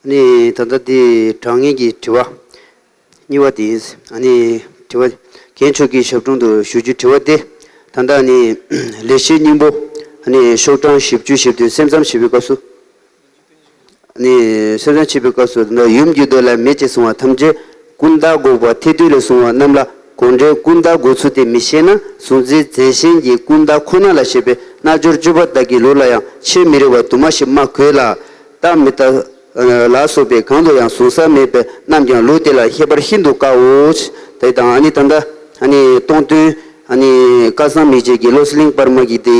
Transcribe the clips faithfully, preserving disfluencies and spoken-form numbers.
ནི་ད་ལྟ་དེ་དྲང་ངེས་ཀྱི་དྲི་བ་གཉིས་པ་དེ་ཡིན། ཨ་ནི་དྲི་བ་རྒན་མཆོག་གི་ཞབས་དྲུང་དུ་ཞུ་རྒྱུའི་དྲི་བ་དེ། ད་ལྟ་ནི་ལེགས་བཤད་སྙིང་པོ་ཨ་ནི་ཤོག་གྲངས་བཞི་བཅུ་ཞེ་བདུན་སེམས་ཙམ་བྱེད་པའི་སྐབས་སུ། ནི་སེམས་ཙམ་བྱེད་པའི་སྐབས་སུ། ད་ཡུམ་གྱི་མདོ་ལ་མེད་ཅེས་གསུངས་པ་ཐམས་ཅད་ཀུན་བརྟགས་འགོག་པ་ཐེག་བསྡུས་ལས་གསུངས་པ་རྣམས་ལ་གང་འདྲའི་ཀུན་བརྟགས་འགོག་ཚུལ་དེ་མི་ཤེས་ན། གཟུང་འཛིན་རྫས་གཞན་གྱི་ཀུན་བརྟགས་ཁོ་ན་ལ་བཤད་པའི་རྣལ་འབྱོར་སྤྱོད་པ་དག་གི་ལུགས་ལ་ཡང་ཆེས་མི་རིགས་པ་དུ་མ་ཞིག་སྨྲ་དགོས་ལ། རྟག་མི་རྟག་ལ་སོགས་པའི་གང་དུ་ཡང་གཟུང་ས་མེད་པ་རྣམས་ཀྱང་ལུགས་དེ་ལ་ཤེས་པར་ཤིན་ཏུ་དཀའོ། དེ་དང་ཨ་ནི་ད་ལྟ་ཨ་ནི་སྟོང་ཐུན་ཨ་ནི་སྐལ་བཟང་མིག་འབྱེད་ཀྱི་བློ་གསལ་གླིང་པར་མ་གི་དེ།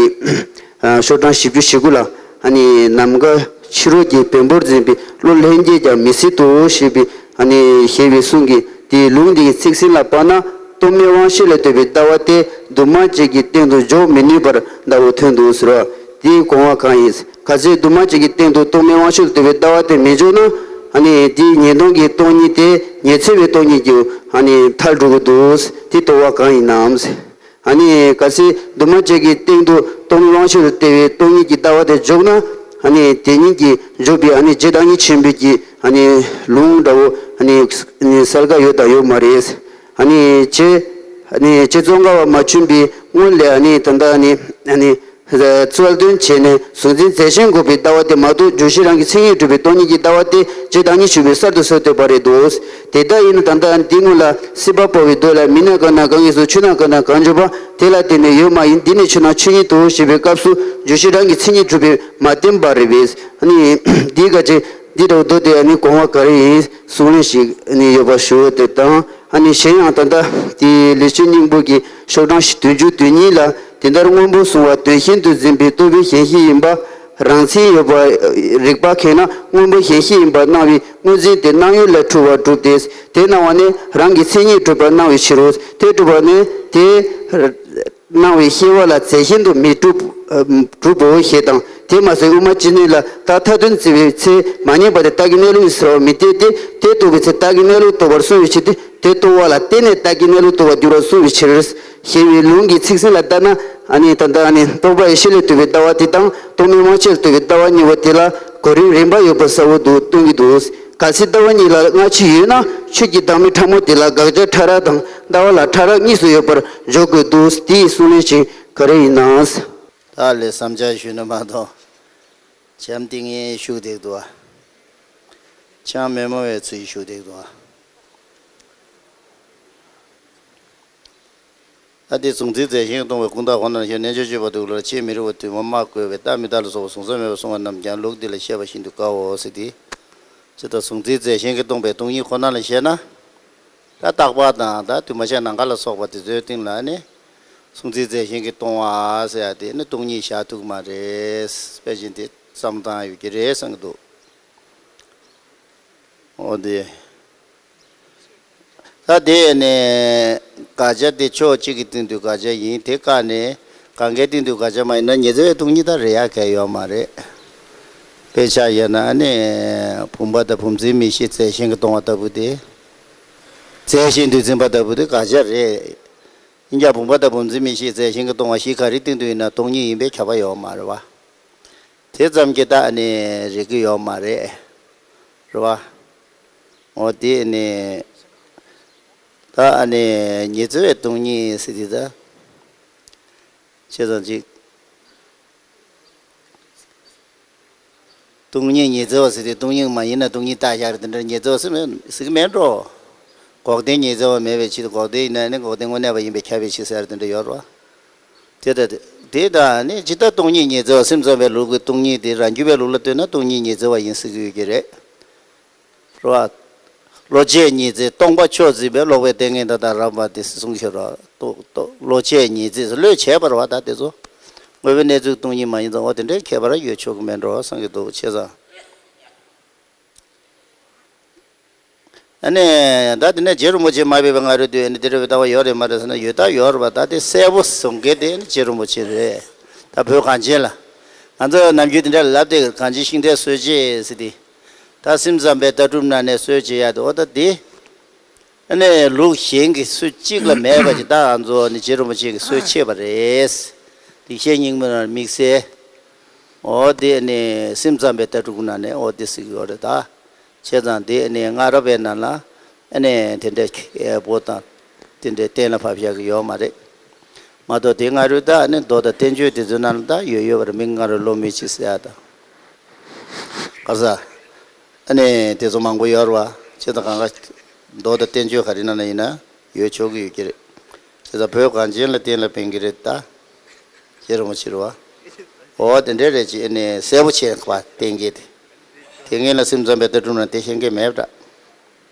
ཤོག་གྲངས་བཞི་བཅུ་ཞེ་དགུ་ལ། ཨ་ནི་ནམ་མཁའ་ཕྱི་རོལ་གྱི་བེམ་པོར་འཛིན་པའི་བློ་ལྷན་སྐྱེས་ཀྱང་མི་སྲིད་དོ་ཞེས་པའི་ཨ་ནི་ཞེས་པའི་གསུང་གིས་དེའི་ལུང་འདི་ཡི་ཚིག་ཟིན་ལ་དཔག་ན། སྟོང་མེད་དབང་ཤེས་ལ་ལྟོས་པའི་ལྟ་བ་དེ་འདུས་མ་བྱས་ཀྱི་སྟེང་དུ་འཇོག་མི་ནུས་པར་གདའ་བོ་ཐོན་འདུག་ཟེར་བ། དེའི་དགོངས་པ་གང་ཡིན། གལ་སྲིད་འདུས་མ་བྱས་ཀྱི་སྟེང་དུ་སྟོང་མེད་དབང་ཤེས་ལ་ལྟོས་པའི་ལྟ་བ་དེ་མི་འཇོག་ན། ཨ་ནི་དེའི་ཉེས་ལྟུང་གི་སྟོང་ཉིད་དེ་ཉི་ཚེ་བའི་སྟོང་ཉིད་ཀྱི་ཨ་ནི་མཐར་འགྲོ་གི་འདུག། དེ་རྟོགས་པ་གང་ཡིན་ནམ། ཨ་ནི་གལ་སྲིད་འདུས་མ་བྱས་ཀྱི་སྟེང་དུ་སྟོང་ཉིད་དབང་ཤེས་ལ་ལྟོས་པའི་སྟོང་ཉིད་ཀྱི་ལྟ་བ་དེ་འཇོག་ན། ཨ་ནི་དེ་ཉིད་ཀྱིས་འཇོག་པའི་ཨ་ནི་རྗེ་བདག་ཉིད་ཆེན་པོའི་གི་ཨ་ནི་ལུང་འདྲ་བོ་ཨ་ནི་གསལ་ཁ་ཡོད་དང་ཡོད་མ་རེད། ཨ་ནི་རྗེ་ཨ་ནི་རྗེ་ཙོང་ཁ་པ་མ་བྱོན་པའི་སྔོན་ལས་ཨ་ནི་ད་ལྟ་ཨ་ནི་ཨ་ནི་རྩོད་ལྡན་བྱས་ནས་གཟུང་འཛིན་རྫས་གཞན་འགོག་པའི་ལྟ་བ་དེ་མ་གཏོགས་བརྗོད་གཞི་རང་གི་མཚན་ཉིད་གྲུབ་པའི་སྟོང་ཉིད་ཀྱི་ལྟ་བ་དེ་རྗེ་བདག་ཉིད་ཆེན་པོས་གསར་དུ་གསལ་བཏོད་པ་རེད་འདུག། དེ་ལྟ་ཡིན་ན་ད་ལྟ་འདི་སྔོན་ལ་སྲིད་པ་འཕོ་བའི་མདོ་ལ་མིན་ན་གང་དང་གང་གིས་སོ། ཆོས་རྣམས་གང་དང་གང་འབྱོར་པ་དེ་ལ་བརྟེན་ནས་ཡོད་མ་ཡིན། འདི་ནི་ཆོས་རྣམས་ཆོས་ཉིད་དོ་ཞེས་པའི་སྐབས་སུ་བརྗོད་གཞི་རང་གི་མཚན་ཉིད་གྲུབ་པས་མ་བསྟན་པ་རེད་པས། ཨ་ནི་འདི་ག་ཅི་འདི་འདྲ་བོ་མདོ་དེ་ཨ་ནི་དགོངས་པ་ག་རེ་ཡིན་གསུང་ལན་ཞིག་ཨ་ནི་ཡོད་པ་ཞུ་བ་དེ་དང་། ཨ་ནི་གཞན་ཡང་ད་ལྟ་དེའི་ལེགས་བཤད་སྙིང་པོ་གི་ཤོག་གྲངས་བདུན་ཅུ་དོན་གཉིས་ལ། དེ་ལྟར་སྔོན་པོ་གཟུང་བ་དོན་གཞན་དུ་འཛིན་པའི་རྟོག་པའི་ཞེན་གཞི་ཡིན་པ། རང་མཚན་ཡོད་པ་རིགས་པ་ཁེགས་ན་སྔོན་པོ་ཞེན་གཞི་ཡིན་པར་སྣང་བའི་སྔོ་འཛིན་དེ་སྣང་ཡུལ་ལས་འཁྲུལ་བར་གྲུབ་སྟེ། དེ་སྣང་བ་ནི་རང་གི་མཚན་ཉིད་གྲུབ་པར་སྣང་བའི་ཕྱིར་རོ། དེ་གྲུབ་པ་ནི་དེ་སྣང་བའི་ཤེས་པ་ལ་རྫས་གཞན་དུ་མི་གྲུབ། གྲུབ་བོ་ཞེས་དང་། དེ་མ་ཟད་དབུ་མ་སྤྱི་དོན་ལ་རྟགས་མཐའ་དོན་བརྩི་བའི་ཚེ་མ་ངེས་པ་དེ་རྟགས་ཀྱི་གནས་ལུགས་ཟེར་བ་མི་འཐད་དེ། དེ་རྟོགས་པའི་ཚེ་རྟགས་ཀྱི་གནས་ལུགས་རྟོགས་པར་གསུངས་པའི་ཕྱིར་ཏེ། དེ་རྟོགས་པ་ལ་བརྟེན་ནས་རྟགས་ཀྱི་གནས་ལུགས་རྟོགས་པར་འགྱུར་བར་གསུངས་པའི་ཕྱིར། ཞེས་པའི་ལུང་གི་ཚིག་ཟིན་ལ་ལྟ་ན། ཨ་ནི་ད་ལྟ་ཨ་ནི་རྟོག་པ་ཡེ་ཤེས་ལ་ལྟོས་པའི་ལྟ་བ་དེ་དང་སྟོང་མེད་དབང་ཤེས་ལ་ལྟོས་པའི་ལྟ་བ་གཉིས་པོ་དེ་ལ་གོ་རིམ་རིམ་པ་ཡོད་པ་གསལ་བོ་འདུག་སྟོན་གྱི་འདུག། གལ་སྲིད་ལྟ་བ་གཉིས་ལ་སྔ་ཕྱི་ཡོད་ན་ཆོས་ཀྱི་བདག་མེད་ཕྲ་མོ་དེ་ལ་དགག་བྱ་ཕྲ་རགས་དང་ལྟ་བ་ལ་ཕྲ་རགས་གཉིས་སུ་ཡོད་པར་འཇོག་དགོས་འདུག། དེའི་གསུང་ལན་ཞིག་ག་རེ་ཡིན་ན། ད་ལས་བསམ་འཆར་ཞུས་ན་མ་གཏོགས། བྱམས་ཏིང་ངེ་བཞུགས་བསྡད་འདུག་ཨ། ཅང་མི་སྨྲ་བའི་ཚུལ་བཞུགས་བསྡད་འདུག་ཨ། ད་དེ་གཟུང་འཛིན་རྫས་གཞན་གྱིས་སྟོང་པའི་ཀུན་བརྟགས་ཁོ་ན་ལ་ཞེན་རྣལ་འབྱོར་སྤྱོད་པ་དེ་ལ་ཆེས་མི་རིགས་པ་དུ་མ་སྨྲ་དགོས་པས། རྟག་མི་རྟག་ལ་སོགས་པ་གཟུང་ས་མེད་པར་གསུངས་པ་རྣམས་ཀྱང་ལུགས་འདི་ལ་བཤད་པ་ཤིན་ཏུ་དཀའོ་ཟེར་ཏེ། ཇི་ལྟར་གཟུང་འཛིན་རྫས་གཞན་གྱིས་སྟོང་པའི་སྟོང་ཉིད་ཁོ་ན་ལ་ཞེན་ན། ད་རྟག་པ་དང་ད་འདུས་མ་བྱས་ནམ་མཁའ་ལ་སོགས་པ་དེ་ཚོའི་སྟེང་ལ་ནི། གཟུང་འཛིན་རྫས་གཞན་གྱིས་སྟོང་བ་ཟེར་ཡ་དེ་ནི་སྟོང་ཉིད་བཞག་ཐུབ་ཀྱི་མ་རེད། དཔེ་ཅན་དེ་བསམ་བཏང་ཡོད་ཀྱི་རེད་བསམ་གྱི་འདུག། འོ་དེ། ད་དེ་ནས་དགག་བྱ་དེ་ཕྱོགས་གཅིག་གི་སྟེང་དུ་དགག་བྱ་ཡིན། དེ་བཀག་ནས་གང་གའི་སྟེང་དུ་དགག་བྱ་མ་ཡིན་ན་ཉི་ཚེ་བའི་སྟོང་ཉིད་ད་རེད་ཡ་གལ་ཡོད་མ་རེད། དཔེ་ཆ་ཡོད་ན་ཨ་ནི་བུམ་པ་དང་བུམ་འཛིན་མིག་ཤེས་རྫས་གཞན་གྱིས་སྟོང་བ་ལྟ་བུ་དེ། རྫས་གཞན་དུ་འཛིན་པ་ལྟ་བུ་དེ་དགག་བྱ་རེད། ཡིན་ཀྱང་བུམ་པ་དང་བུམ་འཛིན་མིག་ཤེས་རྫས་གཞན་གྱིས་སྟོང་བ་བཞི་ག་རེའི་སྟེང་དུ་ཡིན་ན་སྟོང་ཉིད་ཡིན་པས་ཁྱབ་པ་ཡོད་མ་རེད་བ། དེ་ཙམ་གྱིས་ད་ཨ་ནི་རིག་གི་ཡོད་མ་རེད། རེད་བ། འོ་དེ་ཨ་ནི། ད་ཨ་ནི་ཉི་ཚེ་བའི་སྟོང་ཉིད་ཟེར་དེ་ད། བྱས་ཙང་ཅིག། སྟོང་ཉིད་ཉི་ཚེ་བ་ཟེར་དེ་སྟོང་ཉིད་མ་ཡིན་ན་སྟོང་ཉིད་རྟག་བཞག་རེད། དེ་འདྲ་ཉི་ཚེ་བ་ཟེར་མེད་ཟེར་གི་མེད་འགྲོ། འགོག་བདེན་ཉི་ཚེ་བ་མེད་པའི་ཕྱིར། འགོག་བདེན་ཡིན་ན་ནི་འགོག་བདེན་དངོས་གནས་པ་ཡིན་པས་ཁྱབ་པའི་ཕྱིར་ཟེར་དེ་འདྲ་ཡོད་རེད་བ། དེ་ལྟ་དེ་ལྟ་ནི་ཇི་ལྟར་སྟོང་ཉིད་ཉི་ཚེ་བ་སེམས་ཙམ་པའི་ལུགས་ཀྱི་སྟོང་ཉིད་དེ་རང་རྒྱུད་པའི་ལུགས་ལ་ལྟོས་ན་སྟོང་ཉིད་ཉི་ཚེ་བ་ཡིན་ཟེར་གྱི་ཡོད་ཀྱི་རེད། རེད་བ། བློ་བྱས་ཉི་ཚེ་སྟོང་པ་མཆོག་འཛིན་པའི་ལོག་པའི་ལྟས་ངན་དག་དང་རགས་པ་དེ་གསུངས་ཤོད་རོགས། རྟོག་རྟོག་བློ་བྱས་ཉི་ཚེ་བློས་བྱས་པ་རེད་བ། ད་དེ་ཚོ་དངོས་པོའི་གནས་ཚུལ་སྟོང་ཉིད་མ་ཡིན་ཙང་འོ་དེ་འདྲའི་ཁྱད་པར་ཡོད་ཆོག་གི་མེད་འགྲོ་བསམ་གྱི་འདུག་བྱས་ཙང་། ཨ་ནི། ད་དེ་ནས་རྗེ་རིན་པོ་ཆེ་མ་ཕེབས་པའི་སྔ་རོལ་དུ་ཨ་ནི་དེ་འདྲ་བའི་ལྟ་བ་ཡོད་རེད་མ་རེད་ཟེར་ན་ཡོད་ད་ཡོད་རེད་པ། ད་དེ་གསལ་པོ་བཟོ་མཁན་དེ་ཨ་ནི་རྗེ་རིན་པོ་ཆེ་རེད། ད་བོད་གངས་ཅན་ལ། ང་ཚོ་ནམ་རྒྱུན་དེ་འདྲ་ལབ་སྟེ་གངས་ཅན་ཤིང་རྟའི་སྲོལ་འབྱེད་ཟེར་ཏེ། ད་སེམས་ཙམ་པའི་ལྟ་གྲུབ་ནང་ནས་སྲོལ་འབྱེད་ཡག་དེ་འོ་ད་དེ། ཨ་ནི་ལུགས་གཞན་གྱི་སྲོལ་གཅིག་ལ་མེད་པ་ཅིག་ད་ང་ཚོ་ནི་རྗེ་རིན་པོ་ཆེ་གི་སྲོལ་ཕྱེས་པ་རེད། དེ་བཤེས་གཉེན་མི་ལ་དམིགས་བསལ། འོ་དེ་ནི་སེམས་ཙམ་པའི་ལྟ་གྲུབ་ནང་ནས་འོ་དེ་ཟེར་གྱི་ཡོད་རེད་ད། བྱས་ཙང་དེ་ནི་སྔ་རབས་པའི་ནང་ལ་ཨ་ནི་དེ་འདྲའི་བོ་དང་དེ་འདྲའི་གཏན་ལ་ཕབ་བཞག་གི་ཡོད་མ་རེད། མ་གཏོགས་དེ་སྔ་རོལ་ད་ཨ་ནི་མདོ་དང་བསྟན་བཅོས་དེ་ཚོའི་ནང་ལ་ད་ཡོད་ཡོད་པར་མི་སྔ་རོལ་ལོ་མི་ཆི་ཟེར་ཡ་ད། ག་རེ་ཟ། ཨ་ནི་དེ་ཚོ་མང་པོ་ཡོད་རེད་བ། བྱས་ཙང་གང་ག་མདོ་དང་བསྟན་བཅོས་ག་རེ་ནང་ལ་ཡིན་ན་ཡོད་ཆོག་གི་ཡོད་ཀྱི་རེད། བྱས་ཙང་བོད་གངས་ཅན་ལ་གཏན་ལ་ཕན་གྱི་རེད་ད། ཤེས་རུང་བ་ཕྱིར་བ། འོ་དེ་འདྲའི་རེད་ཅེས་ཨ་ནི་གསལ་པོ་བྱས་པ་གཏན་འཁེལ་ཏེ། དེ་ངེད་ལ་སེམས་ཙམ་པའི་ལྟ་གྲུབ་ན་དེ་ཤེས་མཁན་མེད་པ་འདྲ།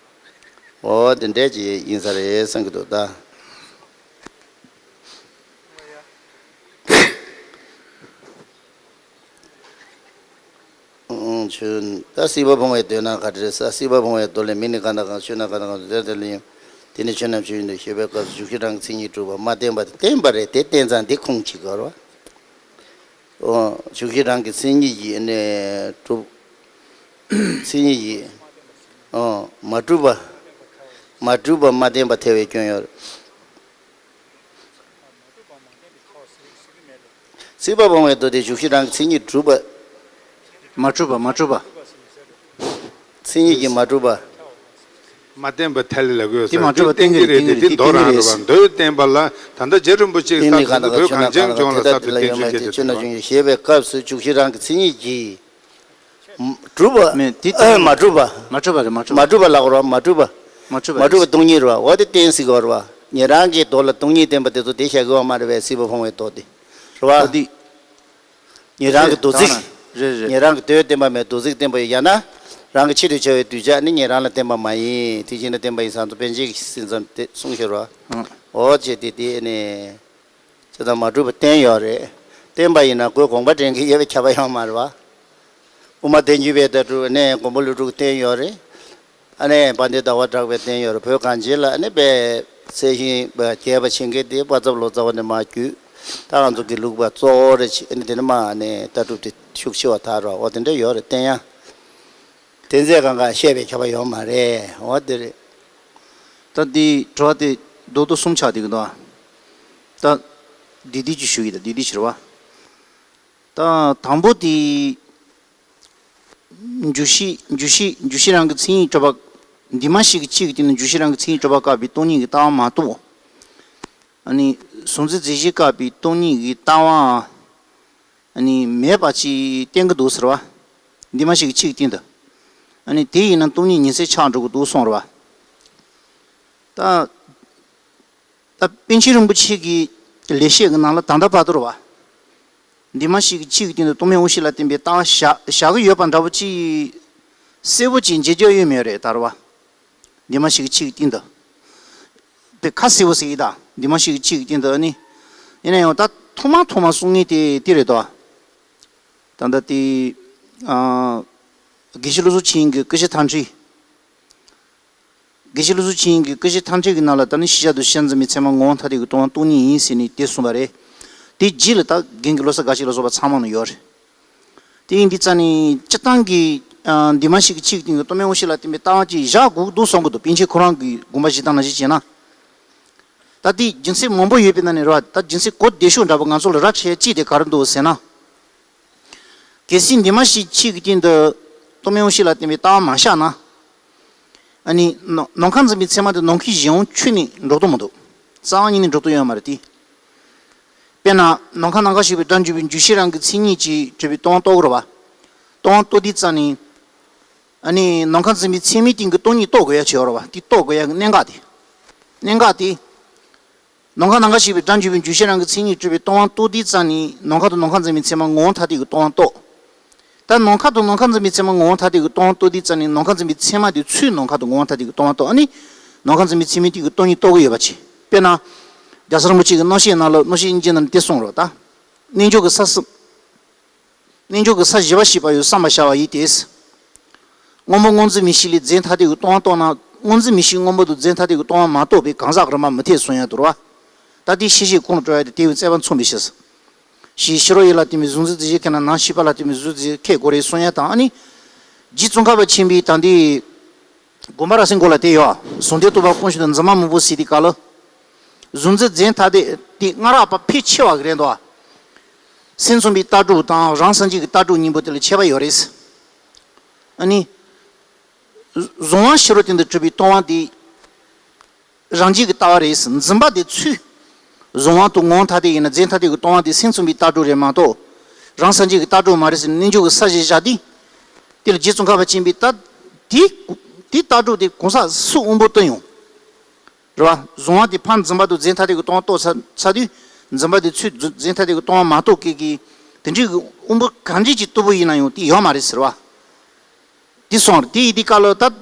འོ་དེ་འདྲའི་ཅིག་ཡིན་ས་རེད་བསམ་གྱི་འདུག་ད། ཨང་། ཆོས་ད་སྲིད་པ་སྤོང་བའི་མདོ་ན་ག་འདྲ་རེད་ས། སྲིད་པ་སྤོང་བའི་མདོ་ལས་མི་ནི་གང་དང་གང་། ཆོས་རྣམས་གང་དང་གང་དུ། དེ་ལྟར་ལ་ཡང་། དེ་ནི་ཆོས་རྣམས་ཆོས་ཡིན་དུ་ཤེས་པའི་སྐབས་སུ་འཇུག་གཞི་རང་གི་མཚན་ཉིད་གྲུབ་པ་མ་བསྟན་པ་དེ་བསྟན་པ་རེད། དེ་བསྟན་ཙང་འདི་ཁུངས་གཅིག་དགོས་རེད་བ། འོ། འཇུག་གཞི་རང་གི་མཚན་ཉིད་ཀྱིས་ནི་གྲུབ། མཚན་ཉིད་ཀྱིས། འོ། མ་གྲུབ་པ། མ་གྲུབ་པ་མ་བསྟན་པ་ཐལ་བའི་སྐྱོན་ཡོད། སྲིད་པ་སྤོང་བའི་མདོ་སྟེ་འཇུག་གཞི་རང་གི་མཚན་ཉིད་གྲུབ་པ། མ་གྲུབ་པ། མ་གྲུབ་པ། མཚན་ཉིད་ཀྱིས་མ་གྲུབ་པ། མ་བསྟན་པ་ཐལ་ལ་དགོས་དེ་ས། མ་གྲུབ་པ་བསྟན་གྱི་རེད། དེ་བསྟན་གྱི་རེད། དེ་མདོ་རང་རེད་བ། མདོས་བསྟན་པ་ལ་ད་ལྟ་རྗེ་རིན་པོ་ཆེའི་སྐབས་སུ་བོད་གངས་ཅན་ལྗོངས་ལ་གསར་དུ་བསྟན་བཅོས་བྱས་ཏེ་ཆོས་རྣམས་ཆོས་ཉིད་ཞེས་པའི་སྐབས་སུ་འཇུག་གཞི་རང་གི་མཚན་ཉིད་ཀྱིས། གྲུབ་པ། མེད་དེ་ཨ། མ་གྲུབ་པ། མ་གྲུབ་པ་རེད། མ་གྲུབ་པ། མ་གྲུབ་པ་ལབ་དགོས་རེད་བ། མ་གྲུབ་པ། མ་གྲུབ་པ་མ་གྲུབ་པ་རེད། སྟོང་ཉིད་རེད་བ། འོ་དེ་བསྟན་སྲིད་དགོས་རེད་བ། ཉན་རང་གི་མདོ་ལ་སྟོང་ཉིད་བསྟན་པ་དེ་ཚོ་དེ་བཤད་དགོས་བ་མ་རེད་པས། སྲིད་པ་སྤོང་བའི་མདོ་དེ་རེད་བ། ད་དེ། ཉན་རང་གི་མདོ་ཚིག་རེད། རེད་རེད། ཉན་རང་གི་མདོས་བསྟན་པ་མེད། མདོ་ཚིག་བསྟན་པ་ཡོད། ཡང་ན་རང་གི་ཆེད་དུ་བྱ་བའི་གདུལ་བྱ་ནི་ཉན་རང་ལ་བསྟན་པ་མ་ཡིན། དེ་བཞིན་ལ་བསྟན་པ་ཡིན་ཙང་དུ་པཎ་ཆེན་གྱི་སེམས་ཙམ་དེ་གསུངས་ཤོར་བ། ཨང་། འོ་བྱས་ཏེ་དེ་ནི། ཇི་ལྟར་མ་གྲུབ་པ་བསྟན་ཡོད་རེད། བསྟན་པ་ཡིན་ན་ཁོའི་དགོངས་པ་འདྲེན་གྱི་ཡོད་པའི་ཁྱབ་པ་ཡོད་མ་རེད་བ། དབུ་མ་ཐལ་འགྱུར་བའི་ལྟ་གྲུབ་ནས་མགོན་པོ་ཀླུ་སྒྲུབ་བསྟན་ཡོད་རེད། ཨ་ནི་དཔལ་ལྡན་ཟླ་བ་གྲགས་པས་བསྟན་ཡོད་རེད། བོད་གངས་ཅན་ལ་ཨ་ནི་པའི་ཚད་ཤིང་རྒྱས་པ་ཕྱིན་མཁན་དེ་པ་ཚབ་ལོ་ཙཱ་བ་ནས་མར་བརྒྱུད། ད་ང་ཚོ་དགེ་ལུགས་པ་གཙོ་བོ་རེད་ཅེས་ཨ་ནི་དེ་ནས་མར་ཨ་ནི་ལྟ་གྲུབ་དེ་ཤུགས་ཆེ་བ་དར་རོགས། འོ་དེ་འདྲ་ཡོད་རེད། བསྟན་ཡ། དེ་ཚོས་གང་ག་བཤད་པའི་ཁྱབ་པ་ཡོད་མ་རེད། འོ་དེ་རེད། ད་འདི་དྲི་བ་དེ་རྡོག་རྡོག་གསུམ་ཆགས་བསྡད་ཀྱི་འདུག་ཨ། ད་འདི་འདི་ཅིག་ཞུ་གི། ད་འདི་འདི་ཞུ་རེད་བ། ད་དང་པོ་དེ། འཇུག་གཞི། འཇུག་གཞི། འཇུག་གཞི་རང་གི་མཚན་ཉིད་གྲུབ་པ། འདུས་མ་བྱས་ཀྱི་ཆོས་ཀྱི་སྟེང་ན་འཇུག་གཞི་རང་གི་མཚན་ཉིད་གྲུབ་པ་བཀག་པའི་སྟོང་ཉིད་ཀྱི་ལྟ་བ་མ་གཏོགས། ཨ་ནི་གཟུང་འཛིན་རྫས་གཞན་བཀག་པའི་སྟོང་ཉིད་ཀྱི་ལྟ་བ། ཨ་ནི་མེད་པ་ཅིག་བསྟན་གྱི་འདུག་ཟེར་བ། འདུས་མ་བྱས་ཀྱི་ཆོས་ཀྱི་སྟེང་དུ། ཨ་ནི་དེ་ཡིན་ན་སྟོང་ཉིད་ཉི་ཚེ་ཆགས་འགྲོ་གི་འདུག་གསུངས་རེད་བ། ད། ད་པཎ་ཆེན་རིན་པོ་ཆེ་གི་ལེགས་བཤད་ཀྱི་ནང་ལ་ད་ལྟ་བར་དུ་རེད་བ། འདུས་མ་བྱས་ཀྱི་ཆོས་ཀྱི་སྟེང་དུ་སྟོང་མེད་དབང་ཤེས་ལ་བརྟེན་པའི་ལྟ་བ་བཞག་བཞག་གི་ཡོད་པ་འདྲ་བོ་ཅིག་གསལ་པོ་ཅིག་མཇལ་རྒྱུ་ཡོད་མེད་རེད་ད་རེད་བ། འདུས་མ་བྱས་ཀྱི་ཆོས་ཀྱི་སྟེང་དུ། དཔེ་ཁ་གསལ་པོ་ཟེར་གྱི་ད། འདུས་མ་བྱས་ཀྱི་ཆོས་ཀྱི་སྟེང་དུ་ཨ་ནི། ཡིན་ན་ཡང་ད་ཐོག་མ་ཐོག་མ་གསུང་མཁན་དེ་དེ་རེད་དོ། ད་ལྟ་དེ། ཨ། དགེ་བཤེས་བློ་བཟང་ཆོས་དབྱིངས་ཀྱི་ཀུན་གཞི་མཐའ་འཁྲིད། དགེ་བཤེས་བློ་བཟང་ཆོས་དབྱིངས་ཀྱི་ཀུན་གཞི་མཐའ་འཁྲིད་ཀྱི་ནང་ལ་ད་ནི་ཤེས་བྱ་དང་ཤེས་བྱ་འཛིན་པའི་ཚད་མ་ངོ་བོ་མཐའ་གཏད་ཀྱི་སྟོང་པ་སྟོང་ཉིད་ཡིན་ཟེར་ནས་དེ་གསུངས་པ་རེད། དེ་རྗེས་ལ་ད་རྒན་གྱི་བློ་གསལ་དགའ་ཞིག་ལ་སོགས་པ་ཚང་མ་ནང་ཡོད་རེད། དེ་ཡིན་དུས་ཙང་ནི་སྤྱིར་བཏང་གི། ཨ། འདུས་མ་བྱས་ཀྱི་ཆོས་ཀྱི་སྟེང་གི་སྟོང་མེད་དབང་ཤེས་ལ་བརྟེན་པའི་ལྟ་བ་ཅིག་བཞག་དགོས་འདུག་བསམ་གྱི་འདུག་པཎ་ཆེན་ཁོ་རང་གི་དགོངས་པ་བཞེས་སྟངས་ནང་བཞིན་བྱས་ན། ད་དེ་རྒྱུ་མཚན་མང་པོ་ཡོད་པའི་ནང་ནས་རེད་བ། ད་རྒྱུ་མཚན་གོ་བདེ་ཤོས་འདྲ་པོ་ང་ཚོ་ལ་རག་ཆེ་ཅིག་དེ་ག་རེ་འདུག་ཟེར་ན། གལ་སྲིད་འདུས་མ་བྱས་ཆོས་ཀྱི་སྟེང་དུ་སྟོང་མེད་དབང་ཤེས་ལ་བརྟེན་པའི་ལྟ་བ་མ་བཞག་ན། ཨ་ནི་ནམ་ནམ་མཁའ་འཛིན་པའི་ཚད་མ་དེ་ནམ་མཁའི་གཞན་དབང་ཁྱོན་ནས་འགྲོ་དོན་མི་འདུག་རྩ་བ་ཉིད་ནས་འགྲོ་དོན་ཡོད་མ་རེད་དེ། དཔེར་ན་ནམ་མཁའ་ནམ་མཁར་ཞུགས་པའི་སྒྲ་འཇུག་པའི་འཇུག་ཤེས་རང་གི་མཚན་ཉིད་ཀྱིས་གྲུབ་པའི་སྟོང་པ་རྟོགས་དགོས་རེད་བ། སྟོང་པ་རྟོགས་དུས་ཙང་ནས། ཨ་ནི་ནམ་མཁའ་འཛིན་པའི་ཚད་མའི་སྟེང་གི་སྟོང་ཉིད་རྟོགས་དགོས་ཡ་ཅིག་ཡོད་རེད་བ། དེ་རྟོགས་དགོས་ཡ་གི་གནད་འགག་དེ། གནད་འགག་དེ། ནམ་མཁའ་ནམ་མཁར་ཞུགས་པའི་སྒྲ་འཇུག་པའི་འཇུག་ཤེས་རང་གི་མཚན་ཉིད་གྲུབ་པའི་སྟོང་པ་རྟོགས་དུས་ཙང་ནས་ནམ་མཁའ་དང་ནམ་མཁའ་འཛིན་པའི་ཚད་མ་ངོ་བོ་མཐའ་གཏད་ཀྱི་སྟོང་པ་རྟོགས། ད་ནམ་མཁའ་དང་ནམ་མཁའ་འཛིན་པའི་ཚད་མ་ངོ་བོ་མཐའ་གཏད་ཀྱི་སྟོང་པ་རྟོགས་དུས་ཙང་ནས་ནམ་མཁའ་འཛིན་པའི་ཚད་མ་དེ་ཚུར་ནམ་མཁའ་དང་ངོ་བོ་མཐའ་གཏད་ཀྱི་སྟོང་པ་རྟོགས། ཨ་ནི་ནམ་མཁའ་འཛིན་པའི་ཚད་མའི་སྟེང་གི་སྟོང་ཉིད་རྟོགས་ཀྱི་ཡོད་པ་ཅིག་དཔེར་ན། རྒྱལ་སྲས་རིན་པོ་ཆེ་གི་རྣམ་བཤད་ནང་ལ་རྣམ་བཤད་སྙིང་རྗེ་ནང་ལ་དེ་གསུངས་རེད་ད། རྣལ་འབྱོར་གྱི་ས་གསུམ། རྣལ་འབྱོར་གྱི་ས་བཞི་པ་ཤེས་པ་ཡི་བསམ་པར་བྱ་བ་ཡིན་ཏེ། སྔོན་པོ་སྔོ་འཛིན་མིག་ཤེས་ལས་རྫས་མཐའ་གཏད་ཀྱི་སྟོང་པ་རྟོགས་ན། སྔོ་འཛིན་མིག་ཤེས་སྔོན་པོ་དང་རྫས་མཐའ་གཏད་ཀྱི་སྟོང་པ་མ་རྟོགས་པའི་གང་ཟག་རིམ་པ་མི་འཐད་གསུང་ཡ་འདུག་ར། ད་དེ་ཤེས་བྱའི་ཁུངས་ལ་འགྲོ་ཡ་དེ་དེ་བས་རྩོད་པ་མཚུངས་པའི་ཕྱིར། ཞེས་ཕྱི་རོལ་ཡུལ་ལ་བརྟེན་པའི་གཟུང་འཛིན་རྫས་གཞན་ཁས་ན་ནང་ཤེས་པ་ལ་བརྟེན་པའི་གཟུང་འཛིན་ཁས་དགོས་རེད་གསུང་ཡ་དང་། ཨ་ནི། རྗེ་ཙོང་ཁ་པ་ཆེན་པོའི་ད་འདི། དགོངས་པ་རབ་གསལ་མགོ་ལ་དེ་ཡོད། གཟུང་དོན་རྟོགས་པ་ཀུན་ཤེས་དང་འཛིན་མ་མང་པོ་ཟེར་དེ་ག་ལ། གཟུང་འཛིན་རྫས་མཐའ་གཏད་དེ་སྔ་རབས་པ་ཕལ་ཆེ་བ་གི་རེད་འདུག་སེམས་ཙམ་པའི་ལྟ་གྲུབ་དང་རང་སངས་རྒྱས་ཀྱི་ལྟ་གྲུབ་གཉིས་པོ་དེ་ལ་ཁྱད་པར་ཡོད་རེད། ཨ་ནི། གཟུང་བ་ཕྱི་རོལ་སྟེང་དུ་གྲུབ་པའི་སྟོང་བ་དེ་རང་རྒྱུད་ཀྱི་ལྟ་བ་རེད། འཛིན་པ་དེ་ཚུལ། གཟུང་བ་དང་ངོ་བོ་ཐ་དད་ཡིན་ན་རྫས་ཐ་དད་ཀྱི་སྟོང་བ་དེ་སེམས་ཙམ་པའི་ལྟ་གྲུབ་རེད་མ་གཏོགས། རང་སངས་རྒྱས་ཀྱི་ལྟ་གྲུབ་མ་རེད་ཟེར་ནས་རྣལ་འབྱོར་གྱི་ས་གཞི་བཞག་དུས། དེ་ལ་རྗེ་ཙོང་ཁ་པ་ཆེན་པོས་ད་དེ་དེའི་ལྟ་གྲུབ་དེ་གང་ཟག་སུ་དབང་པོ་བསྟན་ཡོང་། རེད་བ། གཟུང་བ་དེ་ཕར་འཛིན་པ་དང་རྫས་ཐ་དད་ཀྱི་སྟོང་བ་རྟོགས་ཚར་ཚར་དུས། འཛིན་པ་དེ་ཚུར་རྫས་ཐ་དད་ཀྱི་སྟོང་བ་མ་རྟོགས་མཁན་གྱི་དེ་འདྲའི་དབང་པོ་ག་འདྲས་ཀྱི་རྟུལ་པོ་ཡིན་ན་ཡང་དེ་ཡོད་མ་རེད་ཟེར་བ། དེ་སོང་རེད། དེ་ཡི་དེ་སྐབས་ལ་ད།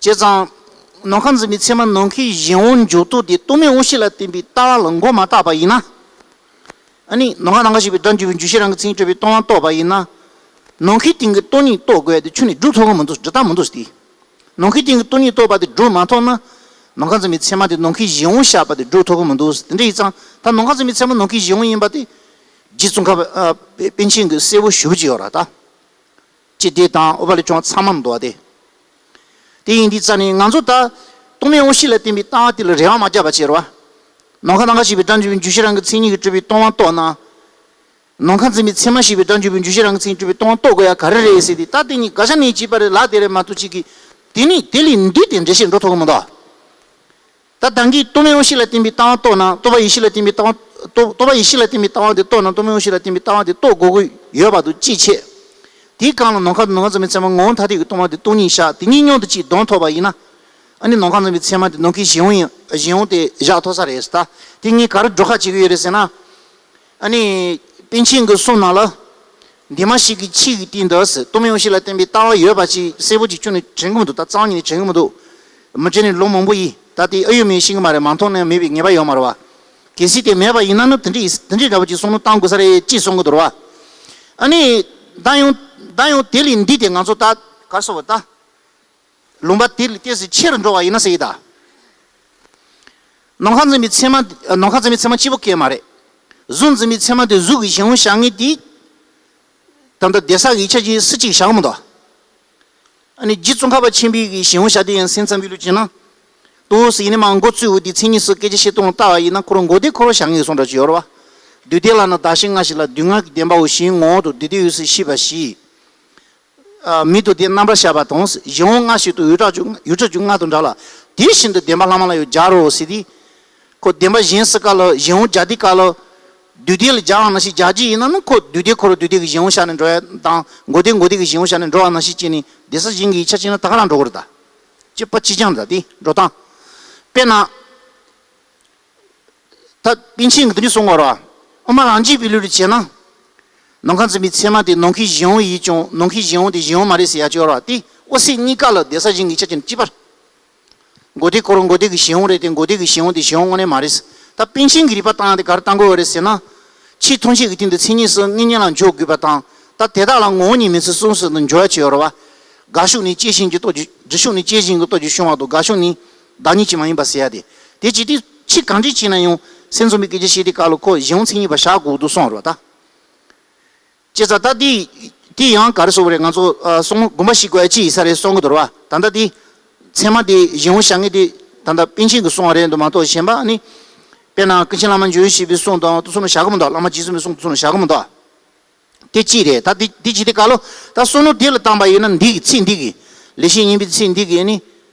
བྱས་ཙང་། ནམ་མཁའ་འཛིན་པའི་ཚད་མ་ནམ་མཁའི་གཞན་དབང་འཇོག་ལྡོག་དེ་རྟོག་མེད་དབང་ཤེས་ལ་བརྟེན་པའི་ལྟ་བ་ལ་མགོ་མ་བཏགས་པ་ཡིན་ན། ཨ་ནི་ནམ་མཁའ་ནམ་མཁའ་ཞེས་པའི་སྒྲ་འཇུག་པའི་འཇུག་ཤེས་རང་གི་མཚན་ཉིད་གྲུབ་པའི་སྟོང་བ་རྟོགས་པ་ཡིན་ན། ནམ་མཁའི་སྟེང་གི་སྟོང་ཉིད་རྟོགས་དགོས་ཡ་དེ་ཁྱོན་ནས་སྒྲུབ་ཐུབ་ཀྱི་མི་འདུག་སྒྲུབ་སྟངས་མི་འདུག་ཟེར་ཏེ། ནམ་མཁའི་སྟེང་གི་སྟོང་ཉིད་རྟོགས་པ་དེ་སྒྲུབ་མ་ཐུབ་ན། ནམ་མཁའ་འཛིན་པའི་ཚད་མ་དེ་ནམ་མཁའི་གཞན་དབང་བཞག་པ་དེ་སྒྲུབ་ཐུབ་ཀྱི་མི་འདུག་དེ་འདྲ་ཡིན་ཙང་ད་ནམ་མཁའ་འཛིན་པའི་ཚད་མ་ནམ་མཁའི་གཞན་དབང་ཡིན་པ་དེ། རྗེ་ཙོང་ཁ་པ་ཨ། པཎ་ཆེན་གྱིས་གསལ་པོ་ཞུ་བ་ཅིག་ཡོད་ར་ད། ཅི་སྟེ་དང་ཨོ་བ་ལི་ཅོང་ཚང་མ་མི་འདུག་བ་དེ། དེ་ཡིན་དུས་ཙ་ནས་ང་ཚོ་ད་རྟོག་མེད་དབང་ཤེས་ལ་བརྟེན་པའི་ལྟ་བ་དེ་ལ་རེ་བ་མ་བརྒྱབ་པ་བྱས་ར་བ། ནམ་མཁའ་ནམ་མཁའ་ཞེས་པའི་སྒྲ་འཇུག་པའི་འཇུག་ཤེས་རང་གི་མཚན་ཉིད་ཀྱིས་གྲུབ་པའི་སྟོང་བ་རྟོགས་ན། ནམ་མཁའ་འཛིན་པའི་ཚད་མ་ཞེས་པའི་སྒྲ་འཇུག་པའི་འཇུག་ཤེས་རང་གི་མཚན་ཉིད་གྲུབ་པའི་སྟོང་བ་རྟོགས་དགོས་ཡ་ག་རེ་རེད་ཟེར་ཏེ་ད་དེ་གཉིས་དགག་བྱ་གནས་གཅིག་པ་རེད་ལབ་དེ་རེད་མ་གཏོགས་གཅིག་གིས། དེ་ནི་དེ་ལས་འདས་ཏེ་འགྲེལ་བཤད་འགྲོ་ཐུབ་ཀྱི་མི་འདུག་ད་ལྟ་གི་རྟོག་མེད་དབང་ཤེས་ལ་བརྟེན་པའི་ལྟ་བ་རྟོགས་ན་རྟོག་པ་ཡེ་ཤེས་ལ་བརྟེན་པའི་ལྟ་བ། རྟོག་རྟོག་པ་ཡེ་ཤེས་ལ་བརྟེན་པའི་ལྟ་བ་དེ་རྟོགས་ན་རྟོག་མེད་དབང་ཤེས་ལ་བརྟེན་པའི་ལྟ་བ་དེ་རྟོགས་དགོས་ཀྱི་ཡོད་པ་དང་གཅིག་བྱས། དེའི་སྒང་ལ་ནམ་མཁའ་དང་ནམ་མཁའ་འཛིན་པའི་ཚད་མ་ངོ་བོ་ཐ་དད་ཀྱི་སྟོང་པ་དེ་སྟོང་ཉིད་བཞག་དེ་གཉིས་མཉམ་དུ་གཅིག་བསྡོམས་ཐུབ་པ་ཡིན་ན། ཨ་ནི་ནམ་མཁའ་འཛིན་པའི་ཚད་མ་དེ་ནམ་མཁའི་གཞན་དབང་ཡིན་གཞན་དབང་དེ་བཞག་ཐུབ་ས་རེད་ཟེར་ད། དེ་ངས་ག་རེ་སྒྲོ་ཁ་བྱེད་ཀྱི་ཡོད་རེད་ཟེར་ན། ཨ་ནི། པཎ་ཆེན་གྱི་གསུང་ནང་ལ། འདུས་མ་བྱས་ཀྱི་ཆོས་ཀྱི་སྟེང་དུ་ཟེར་རྟོག་མེད་དབང་ཤེས་ལ་བརྟེན་པའི་ལྟ་བ་ཡོད་པ་ཅིག་གསལ་པོ་ཅིག་ཁྱོན་ནས་དྲན་གྱི་མི་འདུག་ད་རྩ་བ་ཉིད་ནས་དྲན་གྱི་མི་འདུག་མི་དྲན་ནས་ལོ་མང་པོ་ཡིན། ད་དེ་ཨེ་ཡོད་མེད་ཤེས་ཀྱི་མ་རེད། མ་མཐོང་ན་མེད་པའི་ངེས་པ་ཡོད་མ་རེད་བ། གལ་སྲིད་དེ་མེད་པ་ཡིན་ན་ནི་དེ་འདྲ་ཡིན་དེ་འདྲའི་འདྲ་བོ་ཅིག་བསམ་བློ་བཏང་དགོས་ས་རེད་ཅེས་གསུང་གི་འདུག་རེད་བ། ཨ་ནི། ད་ཡང་། ད་ཡང་དེ་ལས་འདས་ཏེ་ང་ཚོ་ད་ག་རེ་ཟེར་བ་ད། ལུང་པ་དེ་ལས་ཏོག་ཙམ་ཆེ་རུ་འགྲོ་བ་ཡིན་ན་ཟེར་གྱི་ད། ནམ་མཁའ་འཛིན་པའི་ཚད་མ། ནམ་མཁའ་འཛིན་པའི་ཚད་མ་གཅིག་པོ་སྐད་མ་རེད། གཟུགས་འཛིན་པའི་ཚད་མ་དེ་གཟུགས་ཀྱི་གཞན་དབང་བཞག་མཁན་དེ། ད་ལྟ་བསྡད་ས་གི་ཡིག་ཆ་ཅན་སུ་གཅིག་བཞག་མི་འདུག་ཨ་ནི་རྗེ་ཙོང་ཁ་པ་ཆེན་པོའི་གི་གཞན་དབང་བཞག་དེ་ཡང་སེམས་ཙམ་པའི་ལུགས་བྱས་ན། ཏོག་ཙམ་ཡིན་ནི་མ་མགོ་བཙུགས་འོ་དེ་མཚན་ཉིད་སུ་སྐད་ཆ་བཤད་སྟངས་ལ་ལྟ་བ་ཡིན་ན་ཁོ་རང་མགོ་བདེ་ཁོ་རང་བཞག་མཁན་གསུང་འདྲ་ཅིག་ཡོད་རེད་བ། དུས་གཏན་ལ་ནི་བདག་གཞན་ལྔ་ཞིག་ལ་སྡུག་བསྔལ་གྱི་བདེན་པའོ་གཞན་ངོ་བོ་དང་དུས་གཏན་ཡོད་ཚུལ་ཤེས་པ་ཞིག་མིག་ཏུ་དེ་རྣམ་པར་ཤར་བ་དང་། གཞན་དབང་ལྔ་ཞིག་ཏུ་ཡུལ་གྲགས་ཀྱི་ཡུལ་གྲགས་ཀྱི་ལྔ་དང་འདྲ་ལ། དེ་བཞིན་དུ་བདེན་པ་བླ་མ་ལ་ཡང་སྦྱར་རོ་ཟེར་ཏེ། ཁོ་བདེན་པ་གཞན་སུ་ག་ལ་གཞན་དབང་སྦྱར་དུས་ག་ལ། དུས་གཏན་ལ་སྦྱར་བ་ནང་བཞིན་སྦྱར་གྱི་ཡིན་ན་ནི་ཁོ་དུས་གཏན་ཁོ་རང་དུས་གཏན་གྱི་གཞན་དབང་བཞག་ནས་འགྲོ་ཡ་དང་མགོ་བདེ་མགོ་བདེ་གི་གཞན་དབང་བཞག་ནས་འགྲོ་བ་ནང་བཞིན་བྱས་ནས་བསྡད་ས་གཞན་གྱི་ཡིག་ཆ་ཅན་ལ་ད་ག་རང་འགྲོ་གི་རེད་ད། སྤྱི་པ་སྤྱི་རྐྱང་རེད་ད་དེ་འགྲོ་སྟངས། དཔེར་ན། ད་པཎ་ཆེན་གྱིས་འདི་འདྲ་གསུང་བ་རེད་བ། དབུ་མ་རང་རྒྱུད་པའི་ལུགས་ལ་བྱས་ན། ནམ་མཁའ་འཛིན་པའི་ཚད་མ་དེ་ནམ་མཁའི་གཞན་དབང་ཡིན་ཀྱང་ནམ་མཁའི་གཞན་དབང་དེ་གཞན་དབང་མ་རེད་ཟེར་ཡ་ཅིག་ཡོད་རེད་བ། དེ་དབུ་སེམས་གཉིས་ཀ་ལ་བསྡད་ས་གཞན་གྱི་ཡིག་ཆ་ཅན་གཅིག་པར། མགོ་བདེ་ཁོ་རང་མགོ་བདེ་གི་གཞན་དབང་རེད་དེ་མགོ་བདེ་གི་གཞན་དབང་དེ་གཞན་དབང་དངོས་གནས་མ་རེད། ད་པཎ་ཆེན་གྱི་རིགས་པ་བཏང་ཡ་དེ་ག་རེ་བཏང་དགོས་པ་རེད་ཟེར་ན། ཆོས་ཐམས་ཅད་ཀྱི་སྟེང་དུ་མཚན་ཉིད་སུ་དངོས་གཉེན་ལ་འཇོག་དགོས་པ་དང་། ད་དེ་དག་ལ་ངོ་བོ་ཉིད་མེད་ཚུལ་གསུངས་ཟིན་དུ་འཇོག་ཡ་ཅིག་ཡོད་རེད་བ། དགག་ཕྱོགས་ནི་སྐྱེ་བཞིན་གྱི་སྟོབས་ཀྱིས་སྒྲུབ་ཕྱོགས་ནི་སྐྱེ་བཞིན་གྱི་སྟོབས་ཀྱིས་བྱུང་བ་དང་དགག་ཕྱོགས་ནི་བདག་ཉིད་ཀྱིས་མ་ཡིན་པ་ཟེར་ཡ་དེ། དེ་ཅི་སྟེ་ཆོས་གང་འདྲ་བྱས་ན་ཡང་སེམས་ཙམ་པའི་སྐད་ཆ་བཤད་དུས་སྐབས་ལ་ཁོ་གཞན་དབང་མཚན་ཉིད་པ་བཞག་དགོས་འདུག་གསུངས་རེད་བ་ད། ཅེས་ཙ་ད་དེ་དེ་ཡང་ག་རེ་ཟེར་བ་རེད། ང་ཚོ་ཨ་གསུང་དགོངས་པ་བཞེས་དགོས་ཡ་ཅི་ཡིན་ས་རེད་གསུང་གི་འདུག་རེད་བ། ད་ལྟ་དེ་ཚད་མ་དེ་གཞན་དབང་བཞག་མཁན་དེ་ད་ལྟ་པཎ་ཆེན་གྱིས་གསུངས་པ་རེད་འདུག་མ་གཏོགས་གཞན་པ་ནི། དཔེར་ན་ཀུན་མཁྱེན་བླ་མ་འཇམ་དབྱངས་བཞད་པའི་གསུང་དང་དེ་ཚོ་ནང་བཞག་གི་མི་འདུག་བླ་མ་རྗེ་བཙུན་མའི་གསུང་དེ་ཚོ་ནང་བཞག་གི་མི་འདུག་དེ་གཅིག་རེད། ད་འདི་འདི་ཇི་སྟེ་ག་ལོ། ད་བསམ་བློ་དེ་ལ་བཏང་པ་ཡིན་ན་འདི་གི་ཚིག་འདི་གི་ལེགས་བཤད་སྙིང་པོའི་ཚིག་འདི་གི་ནི།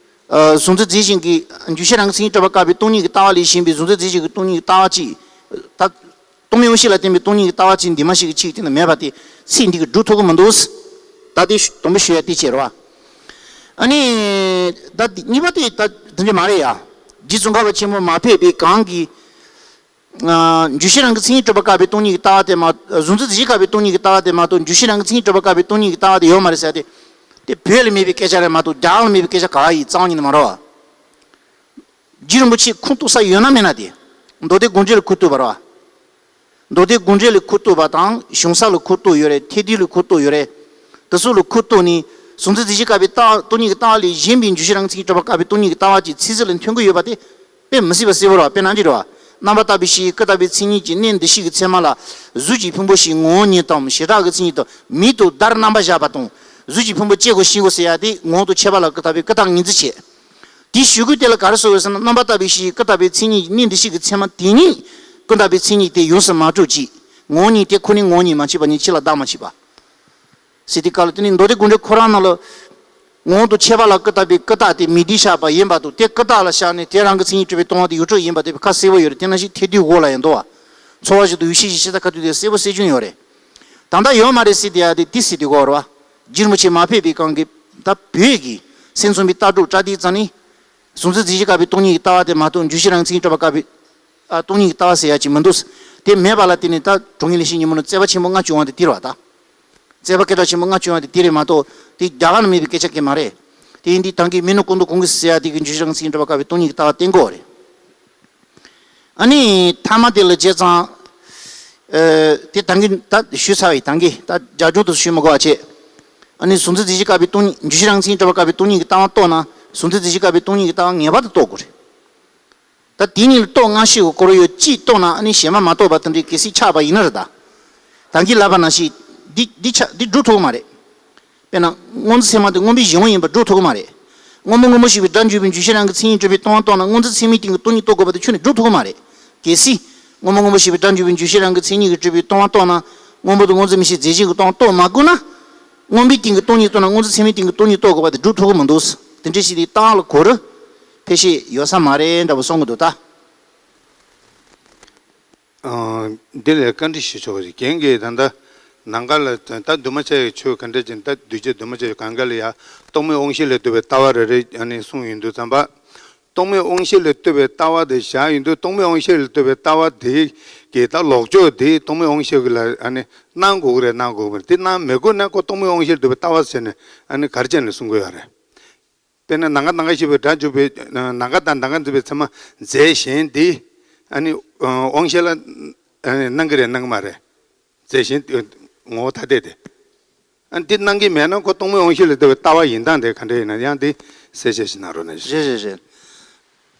ཨ་གཟུང་འཛིན་རྫས་གཞན་གྱི་འཇུག་ཤེས་རང་གི་མཚན་ཉིད་གྲུབ་པ་བཀག་པའི་སྟོང་ཉིད་ཀྱི་ལྟ་བ་ལས་གཞན་པའི་གཟུང་འཛིན་རྫས་གཞན་གྱི་སྟོང་ཉིད་ཀྱི་ལྟ་བ་གཅིག་ད་རྟོག་མེད་དབང་ཤེས་ལ་བརྟེན་པའི་སྟོང་ཉིད་ཀྱི་ལྟ་བ་གཅིག་འདུས་མ་བྱས་ཀྱི་ཆོས་ཀྱི་སྟེང་དུ་མེད་པ་དེ་ཚིག་འདི་གི་སྒྲུབ་ཐུབ་ཀྱི་མི་འདུག་ད་དེ་དང་པོ་ཞུ་ཡ་དེ་བྱས་རེད་བ། ཨ་ནི། ད་འདི་གཉིས་པ་དེ་ད་དེ་འདྲ་མ་རེད་ཡ། རྗེ་ཙོང་ཁ་པ་ཆེན་པོ་མ་ཕེབས་པའི་གོང་གི། ཨ་འཇུག་ཤེས་རང་གི་མཚན་ཉིད་གྲུབ་པ་བཀག་པའི་སྟོང་ཉིད་ཀྱི་ལྟ་བ་དེ་མ། གཟུང་འཛིན་རྫས་གཞན་བཀག་པའི་སྟོང་ཉིད་ཀྱི་ལྟ་བ་དེ་མ་གཏོགས་འཇུག་ཤེས་རང་གི་མཚན་ཉིད་གྲུབ་པ་བཀག་པའི་སྟོང་ཉིད་ཀྱི་ལྟ་བ་དེ་ཡོད་མ་རེད་ཟེར་ཏེ། དེ་བོད་ལ་མེད་པའི་སྐད་ཆ་རེད་མ་གཏོགས་རྒྱ་གར་ལ་མེད་པའི་སྐད་ཆ་ག་ཡིན་རྩ་བ་ཉིད་ནས་མ་རེད་བ། རྗེ་རིན་པོ་ཆེ་ཁུངས་གཏུགས་ས་ཡོད་ན་མེད་ན་དེ། མདོ་སྡེ་དགོངས་འགྲེལ་ལ་ཁུངས་གཏུགས་པ་རེད་བ། མདོ་སྡེ་དགོངས་འགྲེལ་ལ་ཁུངས་གཏུགས་པ་དང་གཞུང་ས་ལ་ཁུངས་གཏུགས་ཡོད་རེད། ཐེག་བསྡུས་ལ་ཁུངས་གཏུགས་ཡོད་རེད། དེ་ཚོ་ལ་ཁུངས་གཏུགས་ནས་གཟུང་འཛིན་རྫས་གཞན་བཀག་པའི་ལྟ་སྟོང་ཉིད་ཀྱི་ལྟ་བ་ལས་གཞན་པའི་འཇུག་ཤེས་རང་གི་མཚན་ཉིད་གྲུབ་པ་བཀག་པའི་སྟོང་ཉིད་ཀྱི་ལྟ་བ་ཅིག་ཚིག་ཟིན་ལ་འཐོན་གྱི་ཡོད་པ་དེ། དཔེ་མི་སྲིད་པ་གསལ་པོ་རེད་བ། དཔེར་ན་འདི་རེད་བ། རྣམ་པར་དག་པའི་ཤེས་བྱའི་ཀུན་བརྟགས་པའི་མཚན་ཉིད་ཀྱི་གནས་འདུ་ཤེས་ཀྱི་ཚད་མ་ལ་གཟུགས་ཀྱི་ཕུང་པོ་ཞེས་ངོ་བོ་ཉིད་དམ་བྱེ་བྲག་གི་མཚན་ཉིད་དུ་མིག་དང་བརྡར་རྣམ་པར་བཞག་པ་དང་། གཟུགས་ཀྱི་ཕུང་པོ་ལྕེ་གོ་ཤིང་གོ་ཟེར་ཡ་དེ་ངོ་བོ་དང་ཁྱད་པར་ལ་ཀུན་བརྟགས་པའི་ཀུན་བརྟགས་ངེས་འཛིན་བྱེད། དེའི་ཞུ་སྒོའི་དེ་ལ་ག་རེ་ཟེར་བ་ཟེར་ན། རྣམ་པར་དག་པའི་ཤེས་བྱའི་ཀུན་བརྟགས་པའི་མཚན་ཉིད་ཀྱི་གནས་འདུ་ཤེས་ཀྱི་ཚད་མ་དེ་ཉིད་ཀུན་བརྟགས་པའི་མཚན་ཉིད་དེ་ཡོངས་སུ་མ་གྲུབ་ཅིང་ངོ་བོ་ཉིད་དེ་ཁོ་ནས་ངོ་བོ་ཉིད་མ་མཆིས་པ་ཉིད་ཕྱི་ལ་བདག་མ་མཆིས་པ། ཟེར་དུས་སྐབས་ལ་དེ་ནི་མདོ་སྡེ་དགོངས་འགྲེལ་ཁོ་རང་ནང་ལ། ངོ་བོ་དང་ཁྱད་པར་ལ་ཀུན་བརྟགས་པའི་ཀུན་བརྟགས་དེ་མིག་ལྡན་བཞག་པ་ཡིན་པ་དང་དེ་ཀུན་བརྟགས་ལ་བཞག་ནས་དེ་རང་གི་མཚན་ཉིད་གྲུབ་པའི་སྟོང་པ་དེ་ཡོངས་གྲུབ་ཡིན་པ་དེ་ཁ་གསལ་པོ་ཡོད་རེད། དེ་ནང་བཞིན་ཐེག་བསྡུས་འོག་ལ་ཡང་འདུག་བ། ཚོར་བ་བཞིན་དུ་ཡེ་ཤེས་ཀྱི་ཤེས་རྟོགས་ཁ་ཐུག་དེ་གསལ་པོ་གསལ་རྐྱང་ཡོད་རེད། ད་ལྟ་ཡོད་མ་རེད་ཟེར་དེ་ཡ་དེ་དེ་ཟེར་དེ་གོ་རེད་བ། རྗེ་རིན་པོ་ཆེ་མ་ཕེབས་པའི་སྒང་གི་ད་བོད་ཀྱི་སེམས་ཙམ་པའི་ལྟ་གྲུབ་པྲ་ཏིའི་རྩ་ནི། གཟུང་འཛིན་རྫས་གཞན་བཀག་པའི་སྟོང་ཉིད་ཀྱི་ལྟ་བ་དེ་མ་གཏོགས་འཇུག་གཞི་རང་གི་མཚན་ཉིད་གྲུབ་པ་བཀག་པའི་ཨ་སྟོང་ཉིད་ཀྱི་ལྟ་བ་ཟེར་ཡ་ཅིག་མི་འདུག་དེ་མེད་པ་ལ་བརྟེན་ནས་ད་དྲང་ངེས་ལེགས་བཤད་ཉིན་མོ་ནི་རྩོད་པ་ཆེན་པོ་ལྔ་བྱུང་བ་དེ་དེ་རེད་བ་ད། རྩོད་པ་སྐད་གྲགས་ཆེན་པོ་ལྔ་བྱུང་བ་དེ་དེ་རེད་མ་གཏོགས་དེ་རྒྱ་གར་ན་མེད་པའི་སྐད་ཆ་གང་མ་རེད། དེ་ཡིན་དུས་ད་གིན་མི་ནུབ་ཀུན་ཏུ་གང་གི་ཟེར་ཡ་དེ་གི་འཇུག་གཞི་རང་གི་མཚན་ཉིད་གྲུབ་པ་བཀག་པའི་སྟོང་ཉིད་ཀྱི་ལྟ་བ་བསྟན་དགོས་རེད། ཨ་ནི་ཐ་མ་དེ་ལ་བྱས་ཙང་། ཨ་དེ་ད་གིན་ད་ཞུས་ཚར་བའི་ད་གིན་ད་རྒྱ་སྦྱོར་དུ་ཞུས་མི་དགོས་པ་བྱས། ཨ་ནི་གཟུང་འཛིན་རྫས་གཞན་བཀག་པའི་སྟོང་ཉིད་འཇུག་གཞི་རང་གི་མཚན་ཉིད་གྲུབ་པ་བཀག་པའི་སྟོང་ཉིད་ཀྱི་ལྟ་བ་རྟོགས་ན་གཟུང་འཛིན་རྫས་གཞན་བཀག་པའི་སྟོང་ཉིད་ཀྱི་ལྟ་བ་ངེས་པར་དུ་རྟོགས་དགོས་རེད། ད་དེ་གཉིས་ལ་རྟོགས་སྔ་ཕྱི་གི་འཁོར་ཡུག་གཅིག་རྟོགས་ན་ཨ་ནི་གཞན་མ་མ་རྟོགས་པ་དེ་འདྲའི་གལ་སྲིད་ཆགས་པ་ཡིན་ན་རེད་ད། ད་གིན་ལབ་པ་ནང་བཞིན་འདི་འདི་ཆ་འདི་སྒྲུབ་ཐུབ་ཀྱི་མ་རེད། དཔེར་ན། སྔོ་འཛིན་ཚད་མ་དེ་སྔོན་པོའི་གཞན་དབང་ཡིན་པར་སྒྲུབ་ཐུབ་ཀྱི་མ་རེད། སྔོན་པོ་སྔོན་པོ་ཞེས་པའི་སྒྲ་འཇུག་པའི་འཇུག་གཞི་རང་གི་མཚན་ཉིད་གྲུབ་པའི་སྟོང་པ་རྟོགས་ན་སྔོ་འཛིན་ཚད་མའི་སྟེང་གི་སྟོང་ཉིད་རྟོགས་དགོས་པ་དེ་ཁྱོན་ནས་སྒྲུབ་ཐུབ་ཀྱི་མ་རེད། གལ་སྲིད། སྔོན་པོ་སྔོན་པོ་ཞེས་པའི་སྒྲ་འཇུག་པའི་འཇུག་གཞི་རང་གི་མཚན་ཉིད་ཀྱིས་གྲུབ་པའི་སྟོང་པ་རྟོགས་ན། སྔོན་པོ་དང་སྔོ་འཛིན་མིག་ཤེས་རྫས་གཞན་གྱི་སྟོང་པ་རྟོགས་མ་དགོས་ན། སྔོན་པོའི་སྟེང་གི་སྟོང་ཉིད་རྟོགས་ན་སྔོ་འཛིན་ཚད་མའི་སྟེང་གི་སྟོང་ཉིད་རྟོགས་དགོས་པ་དེ་སྒྲུབ་ཐུབ་ཀྱི་མི་འདུག་དེ་འདྲ་ཞིག་དེ་རྟགས་ལ་གོ་རུ། ཕལ་ཆེར་ཡོད་ས་མ་རེད་འདྲ་པོ་གསུང་གི་འདུག་ད། ཨ། འདི་ལ་བཀའ་འདྲི་ཞུ་ཆོག་གི་རེད། རྒན་གྱིས་ད་ལྟ་ནམ་མཁའ་ལ་ད་འདུས་མ་བྱས་ཀྱི་ཆོས་ག་འདྲ་ཅིག་ད་འདུས་བྱས་འདུས་མ་བྱས་ཀྱི་གང་ག་ལ་ཡ་རྟོག་མེད་དབང་ཤེས་ལས་བཏུས་པའི་ལྟ་བ་རེ་རེ་ཨ་ནི་གསུངས་ཡོང་དུས་ཙམ་པ། རྟོག་མེད་དབང་ཤེས་ལས་བཏུས་པའི་ལྟ་བ་དེ་བཞག་ཡོང་དུས་རྟོག་མེད་དབང་ཤེས་ལས་བཏུས་པའི་ལྟ་བ་དེ་གི་ད་ལོག་ཕྱོགས་དེ་རྟོག་མེད་དབང་ཤེས་ཀྱི་ལ་ཨ་ནི་སྣང་དགོས་ཀྱི་རེད་སྣང་དགོས་ཀྱི་རེད། དེ་སྣང་མི་དགོས་ན་ཁོ་རྟོག་མེད་དབང་ཤེས་ལས་བཏུས་པའི་ལྟ་བ་ཟེར་ནས་ཨ་ནི་ག་རེ་བྱས་ནས་གསུང་གི་ཡོད་རེད། དཔེར་ན་ནམ་མཁའ་ནམ་མཁའ་ཞེས་པའི་སྒྲ་འཇུག་པའི་ནམ་མཁའ་དང་ནམ་མཁའ་འཛིན་པའི་ཚད་མ་རྫས་གཞན་དེ་ཨ་ནི་དབང་ཤེས་ལ་ཨ་ནི་སྣང་གི་རེད་སྣང་གི་མ་རེད། རྫས་གཞན་དེ་ངོ་བོ་ཐ་དད་དེ། ཨ་ནི་དེ་སྣང་གི་མེད་ན་ཁོ་རྟོག་མེད་དབང་ཤེས་ལས་བཏུས་པའི་ལྟ་བ་ཡིན་སྟངས་དེ་ག་འདྲ་ཡིན་ན་ཡང་དེ་གསལ་བཤད་ཞིག་གནང་རོགས་གནང་། རེད་རེད་རེད།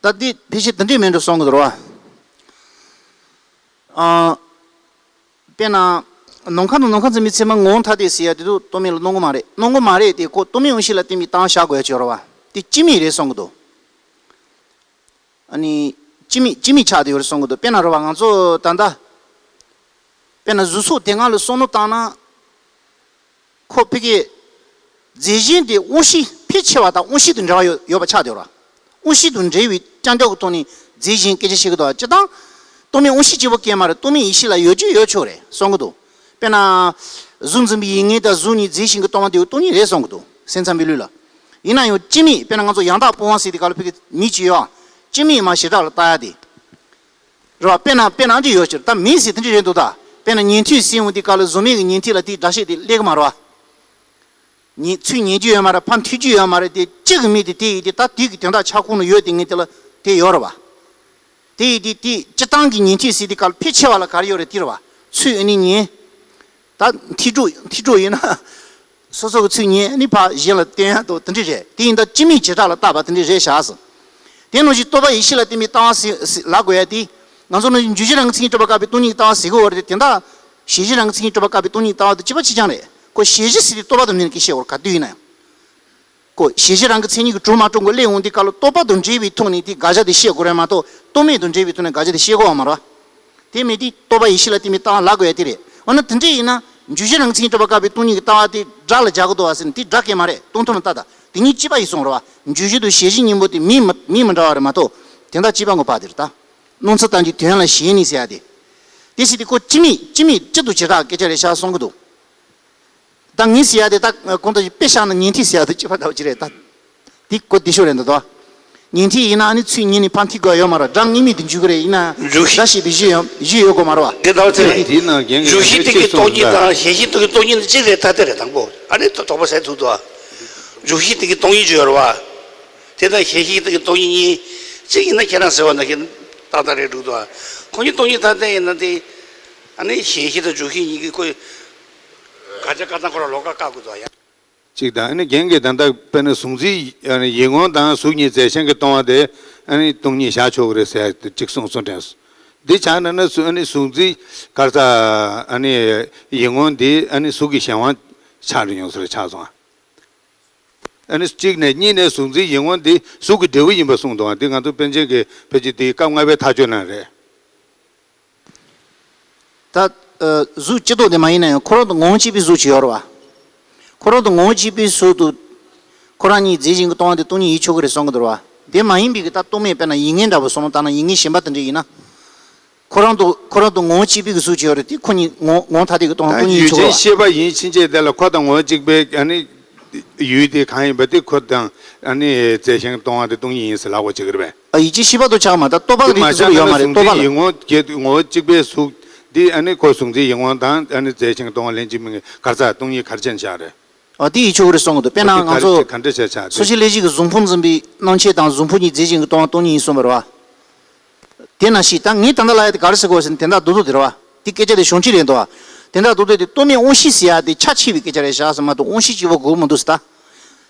ད་འདི་ཕལ་ཆེར་འདི་འདྲས་མིན་འགྲོ་གསུང་གི་འདུག་རོ། ཨ། དཔེར་ན། ནམ་མཁའ་དང་ནམ་མཁའ་འཛིན་པའི་ཚད་མ་ངོ་བོ་ཐ་དད་ཟེར་ཡ་དེ་ཚོ་རྟོག་མེད་ལ་སྣང་གི་མ་རེད། སྣང་གི་མ་རེད་དེ་ཁོ་རྟོག་མེད་དབང་ཤེས་ལ་བརྟེན་པའི་སྟངས་བཞག་དགོས་ཡ་ཅིག་ཡོད་རེད་བ། དེ་སྤྱི་མིང་རེད་གསུང་གི་འདུག་ཨ་ནི་སྤྱི་མིང་སྤྱི་མིང་ཆགས་བསྡད་ཡོད་རེད་གསུང་གི་འདུག་དཔེར་ན་རེད་བ་ང་ཚོ་ད་ལྟ། དཔེར་ན་གཟུགས་ཚོགས་དེ་སྔ་ལ་བསམ་བློ་བཏང་ན། ཁོ་ཕ་གི་རྫས་གཞན་དེ་དབང་ཤེས་ཕལ་ཆེ་བ་དང་དབང་ཤེས་དང་འབྲེལ་བ་ཡོད་ཡོད་པ་ཆགས་བསྡད་ཡོད་རེད་བ། དབང་ཤེས་དང་འབྲེལ་བའི་རྐྱང་རྐྱང་གི་ཐོག་ནས་རྫས་གཞན་སྐད་ཆ་བཤད་ཀྱི་འདུག་བ། སྤྱིར་བཏང་རྟོག་མེད་དབང་ཤེས་གཅིག་པོ་སྐད་མ་རེད། རྟོག་མེད་ཡེ་ཤེས་ལ་ཡོད་རྒྱུ་ཡོད་ཆོག་རེད་གསུང་གི་འདུག་དཔེར་ན། གཟུགས་འཛིན་པའི་ཡིད་མངོན་དང་གཟུགས་ཉིད་རྫས་གཞན་གྱི་སྟོང་པ་དེ་སྟོང་ཉིད་རེད་གསུང་གི་འདུག་སེམས་ཙམ་པའི་ལུགས་ལ། ཡིན་ན་ཡང་སྤྱི་མིང་དཔེར་ན་ང་ཚོ་ཡང་དག་སྤོང་བ་ཟེར་དེ་ག་ལ་ཕ་གི་མིང་གཅིག་ཡོད་ཨ། སྤྱི་མིང་མ་བྱེ་བྲག་ལ་ལྟ་ཡ་དེ། རེད་བ། དཔེར་ན་དཔེར་ན་འདི་ཡོད་ཕྱིར་ད་མིང་ཟེར་དེ་འདྲ་རེད་འདུག་ད་དཔེར་ན་ཉན་ཐོས་ཟེར་འོང་དུས་སྐབས་ལ་གཟུགས་མེད་ཀྱི་ཉན་ཐོས་ལ་དེའི་སྒྲ་བཤད་དེ་སླེབས་ཀྱི་མ་རེད་བ། ཉན་ཚུར་ཉན་རྒྱུ་ཡོད་མ་རེད། ཕར་འཐུས་རྒྱུ་ཡོད་མ་རེད། དེ་སྤྱི་གི་མིང་དེ་དེ་ཡིན་དེ་ད་དུས་ཀྱི་དོན་དག་ཁྱབ་ཁོངས་ལ་ཡོད་དེ་ངས་དེ་ལ་དེ་ཡོད་རེད་བ། དེ་ཡིན་དེ་དེ་སྤྱི་བཏང་གི་ཉན་ཐོས་ཟེར་དུས་སྐབས་ལ་ཕལ་ཆེ་བ་ལ་ག་རེ་ཡོད་རེད་དེ་རེད་བ། ཚུར་ཨ་ནི་ཉན། ད་འཐུས་གྲོགས་འཐུས་གྲོགས་ཡིན་ན། སོ་སོ་གི་ཚུལ་ཉན་ནི་ཕར་གཞན་ལ་བསྟན་ཡ་དང་དེ་འདྲ་རེད། དེ་ཡིན་ད་སྤྱི་མིང་བྱེ་བྲག་ལ་བཏགས་པ་དེ་འདྲ་རེད་བཞག་ཟེར། དེ་ནང་བཞིན་རྟོག་པ་ཡེ་ཤེས་ལ་བརྟེན་པའི་ལྟ་བ་ཟེར་ཟེར་ལབ་དགོས་ཡ་དེ། ང་ཚོ་ནང་བཞིན་འཇུག་གཞི་རང་གི་མཚན་ཉིད་གྲུབ་པ་བཀག་པའི་སྟོང་ཉིད་ཀྱི་ལྟ་བ་ཟེར་གི་ཡོད་རེད་དེ། དེ་འདྲ་ཞེན་གཞི་རང་གི་མཚན་ཉིད་གྲུབ་པ་བཀག་པའི་སྟོང་ཉིད་ཀྱི་ལྟ་བ་དེ་གཅིག་པ་གཅིག་རྐྱང་རེད། ཁོ་ཞེན་གཞི་ཟེར་དེ་རྟོག་པ་དང་ནི་ཀྱི་བཤད་དགོས་རེད་ག་དུས་ཡིན་ན་ཡང་། ཁོ་ཞེན་གཞི་རང་གི་མཚན་ཉིད་ཀྱིས་གྲུབ་མ་གྲུབ་ཀྱི་སླེབས་འོང་དུས་སྐབས་ལ་རྟོག་པ་དང་འབྲེལ་བའི་ཐོག་ནས་དེ་དགག་བྱ་དེ་བཤད་དགོས་རེད་མ་གཏོགས་རྟོག་མེད་དང་འབྲེལ་བའི་ཐོག་ནས་དགག་བྱ་དེ་བཤད་དགོས་པ་མ་རེད། དེ་མེད་དུས་རྟོག་པ་ཡེ་ཤེས་ལ་བརྟེན་པའི་ལྟ་བ་ལབ་དགོས་ཡ་དེ་རེད། འོ་ན་དེ་འདྲ་ཡིན་ན་འཇུག་གཞི་རང་གི་མཚན་ཉིད་གྲུབ་པ་བཀག་པའི་སྟོང་ཉིད་ཀྱི་ལྟ་བ་དེ་སྒྲ་ལ་སྦྱར་གི་འདུག་བ་ཟེར་ན་དེ་སྒྲ་སྐད་མ་རེད། སྟོང་ཐུན་མོང་ལྟ་ད་དེ་གཉིས་གཅིག་པ་ཡིན་གསུངས་རེད་བ། འཇུག་གཞི་དང་ཞེན་གཞི་གཉིས་པོ་དེ་མིང་མི་མིང་མི་འདྲ་བ་རེད་མ་གཏོགས་དེ་འདྲ་གཅིག་པ་ངོ་བ་དེ་རེད་ད། སྣང་ཚུལ་ལྟ་བུའི་དོན་ལ་ཞེན་ནས་ཟེར་ཡ་དེ། དེ་ཟེར་དུས་ཁོ་སྤྱི་མིང་སྤྱི་མིང་སྤྱི་དང་བྱེ་བྲག་སྐད་ཆ་རེད་ཤག་གསུང་གི་འདུག་ད་ངས་ཟེར་ཡ་དེ་ད་གང་ལྟར་དཔེ་བཞག་ན་ཉན་ཐོས་ཟེར་ཡ་དེ་གཅིག་པ་འདྲ་བོ་ཅིག་རེད་ད། དེ་གོ་བདེ་ཤོས་རེད་འདུག་དོ། ཉན་ཐོས་ཡིན་ན་ཨ་ནི་ཚུར་ཉན་ནས་ཕར་འཐུས་དགོས་ཡོད་མ་རེད། སྒྲ་དངོས་མེད་དུ་འཇུག་གི་རེད། ཡིན་ན་འཇུག་སྒྲ་ཞེས་པའི་གཞི་ཡོད་གཞི་ཡོད་དགོས་མ་རེད་བ། དེ་ལྟ་བུ་ཚེ་རིང་དེའི་ནང་རྒྱན་གྱི་འཇུག་གཞི་སྟེང་གི་སྟོང་ཉིད་དང་ཞེན་གཞི་སྟེང་གི་སྟོང་ཉིད་ནི་གཅིག་རེད་ཐ་དད་རེད་དང་པོ། ཨ་ནི་དོགས་པ་ཟད་ཐུབ་འདུག་བ། འཇུག་གཞི་སྟེང་གི་སྟོང་ཉིད་ཅིག་ཡོད་རེད་བ། དེ་དང་ཞེན་གཞི་སྟེང་གི་སྟོང་ཉིད་གཉིས་གཅིག་ཡིན་ན་ཁྱེད་རང་ཟེར་བ་ནང་བཞིན་ཏག་ཏག་རེད་འདུག་དོ། ཁོ་གཉིས་སྟོང་ཉིད་ཐ་དད་ཡིན་ན་དེ། ཨ་ནི་ཞེན་གཞི་དང་འཇུག་གཞི་གཉིས་ཀྱི་ཁོ། དགག་བྱ་བཀག་སྟངས་ཁོ་རང་ལོགས་ཀ་བཀག་དགོས་འདུག་ཡ། གཅིག་དང་ཨ་ནི་རྒན་གྱིས་ད་ལྟ་དཔེར་ན་གཟུགས་འཛིན་ཨ་ནི་ཡིད་མངོན་དང་གཟུགས་ཉིད་རྫས་གཞན་གྱིས་སྟོང་པ་དེ་ཨ་ནི་སྟོང་ཉིད་བཞག་ཆོག་གི་རེད་ཟེར་ཡ་དེ་གཅིག་གསུངས་སོང་དྲན་སོང་། འདི་ཆ་ན་ན་གཟུགས་ཨ་ནི་གཟུགས་འཛིན་ག་རེ་ཟ་ཨ་ནི་ཡིད་མངོན་འདི་ཨ་ནི་གཟུགས་ཀྱི་གཞན་དབང་ཆགས་འགྲོ་ཡོང་ས་རེད་ཆགས་སོང་ཨ། ཨ་ནི་གཅིག་ནས་གཉིས་ནས་གཟུགས་འཛིན་ཡིད་མངོན་འདི་གཟུགས་ཀྱི་འབྲས་བུ་ཡིན་པ་གསུངས་འདུག་ཨ། འདི་ང་ཚོ་པཎ་ཆེན་གྱི་ཕལ་ཆེར་འདི་སྐབས་ལྔ་པའི་མཐའ་དཔྱོད་ནང་རེད། ད། ཨ། གཟུགས་སྤྱི་ལྡོག་དེ་མ་ཡིན་ན་ཡང་ཁོ་རང་དང་ངོ་བོ་གཅིག་པའི་གཟུགས་ཅིག་ཡོད་རེད་བ། ཁོ་རང་དང་ངོ་བོ་གཅིག་པའི་གཟུགས་དུ། ཁོ་རང་གཉིས་རྫས་གཞན་གྱི་སྟོང་པ་དེ་སྟོང་ཉིད་ཡིན་ཆོག་གི་རེད་གསུང་གི་འདུག་བ། དེ་མ་ཡིན་པའི་གི་ད་རྟོག་མེད་དཔེར་ན་ཡིན་ངེས་འདྲ་པོ་བསམ་བློ་བཏང་ན་ཡིན་ངེས་གཞན་པ་དེ་འདྲ་ཡིན་ན། ཁོ་རང་དུ་ཁོ་རང་དུ་ངོ་བོ་གཅིག་པའི་གི་གཟུགས་ཅིག་ཡོད་རེད་དེ་ཁོ་གཉིས་ངོ་ངོ་ཐ་དད་ཀྱི་སྟོང་པ་སྟོང་ཉིད་ཡིན་ཆོག་གི་རེད་བ། ཡུལ་ཅན་ཤེས་པ་ཡིན་ཕྱིན་ཆད་དེ་ལ་ཁོ་དང་ངོ་བོ་གཅིག་པའི་ཨ་ནི་ཡུལ་དེ་གང་ཡིན་པ་དེ་ཁོ་དང་ཨ་ནི་རྫས་གཞན་གྱི་སྟོང་པ་དེ་སྟོང་ཉིད་ཡིན་ཟེར་ལབ་དགོས་བྱེད་ཀྱི་རེད་པས། ཨ་ཡིད་ཆེས་ཤེས་པ་དོ་ཆགས་མ་ད་རྟོག་པ་དེ་གི་མ་དེ་ཚོ་ཆགས་ཡོད་མ་ན་རེད་གཟུང་རྟོག་པ་འཛིན་ལ། ཡིད་ངོ་བརྒྱད་ངོ་བོ་གཅིག་པའི་གཟུགས་འདི་ཨ་ནི་ཁོ་གཟུང་འཛིན་ཡིད་ངོ་དང་ཨ་ནི་རྫས་གཞན་གྱི་སྟོང་པ་ལྷན་ཅིག་མིན་གྱི་གར་ཚ་སྟོང་ཉིད་གར་ཆེན་བཞག་རེད། ཨ་དེ་ཡིད་ཆེས་ཀྱི་རེད་གསུང་གི་འདུག་དཔེར་ན་ང་ཚོ་ག་འདྲ་ཆགས་ཆགས་སོ་སྐྱེ་ལས་གཞི་གི་གཟུགས་ཕུང་འཛིན་པའི་སྣང་མཆེད་དང་གཟུགས་ཕུང་གཉིས་རྫས་གཞན་གྱི་སྟོང་པ་སྟོང་ཉིད་ཡིན་གསུངས་པ་རེད་བ། དེ་ནང་བཞིན་ད་ངས་ད་ལྟ་ལབ་ཡ་དེ་ག་རེ་ཟེར་དགོས་ཟེར་ན་དེ་འདྲ་རྡོག་རྡོག་དེ་རེད་བ། དེ་སྐད་ཆ་དེ་གཞུང་གཅིག་རེད་འདུག་བ། དེ་འདྲ་རྡོག་རྡོག་དེ་རྟོག་མེད་དབང་ཤེས་ཟེར་ཡ་དེ་ཆ་ཆེ་བའི་སྐད་ཆ་རེད་ཤག་ཟེར་མ་གཏོགས་དབང་ཤེས་གཅིག་པོ་དགོས་མི་འདུག་ཟེར་ད།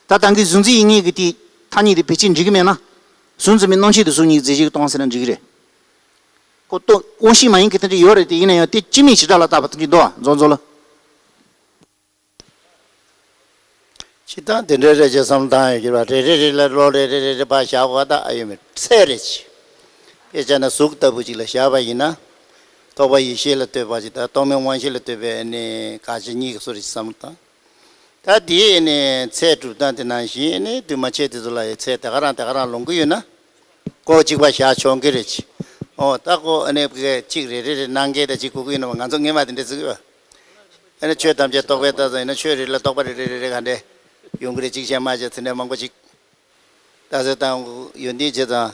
ད་ད་གིན་གཟུང་འཛིན་ཡིད་གཉིས་ཀྱི་དེ་ཐ་སྙད་དེ་བེད་སྤྱད་འགྲིག་གི་མེད་ན། གཟུགས་འཛིན་པའི་སྣང་མཆེད་དེ་གཟུགས་གཉིས་རྫས་གཞན་གྱི་སྟོང་པ་ཟེར་ན་འགྲིག་གི་རེད། ཁོ་རྟོག་དབང་ཤེས་མ་ཡིན་གྱི་དེ་འདྲ་ཡོད་རེད་དེ་ཡིན་ན་ཡང་དེ་སྤྱི་མིང་བྱེ་བྲག་ལ་བཏགས་པ་དེ་འདྲ་འདུག་བ་རྫོགས་རྫོགས་ལ། སྤྱིར་བཏང་དེ་འདྲ་རེད་ཅེས་བསམ་བློ་བཏང་ཡོད་ཀྱི་རེད་བ། རེ་རེ་རེ་ལ་བློ་རེ་རེ་རེ་རེ་ཕར་བཞག་པ་ད་ཨ་ཡོད་མེད་ཚད་རེད་ཅེས། དཔེ་བྱས་ན་གཟུགས་ལྟ་བུ་ཅིག་ལ་བཞག་པ་ཡིན་ན། རྟོག་པ་ཡེ་ཤེས་ལ་ལྟོས་པ་ཅིག་དང་རྟོག་མེད་དབང་ཤེས་ལ་ལྟོས་པའི་ནི་དགག་བྱ་གཉིས་ཀྱི་བཟོ་རེད་ཅེས་བསམ་བློ་བཏང་། ད་དེའི་ནི་ཚད་གྲུབ་སྟངས་དེ་ནང་བཞིན་ནི་འདུས་མ་བྱས་དེ་ཚོ་ལ་ཡང་ཚད་དེ་ག་རང་དེ་ག་རང་ལོངས་ཀྱི་ཡོད་ན། ཀོ་གཅིག་པ་བཞག་ཆོག་གི་རེད་ཅེས། ཨོ་ད་ཀོ་ཨ་ནི་གཅིག་རེ་རེ་རེ་གནང་མཁན་དང་གཅིག་དགོས་ཀྱི་ཡིན་ནམ། ང་ཚོ་སྔོན་མ་དེ་འདྲ་ཟེར་གི་ཡོད། ཨ་ནི་ཆོས་ཐམས་ཅད་རྟོག་པས་བཏགས་ཙམ་ཡིན་ན་ཆོས་རེ་ལ་རྟོག་པ་རེ་རེ་རེ་རེ་ག་འདྲས་ཡོང་གི་རེད། གཅིག་བཤད་མ་བྱས་ཚིག་ནས་མང་པོ་ཅིག་ལྟ་ཚུལ་དང་ཡོན་ཏན་བྱས་ཙང་།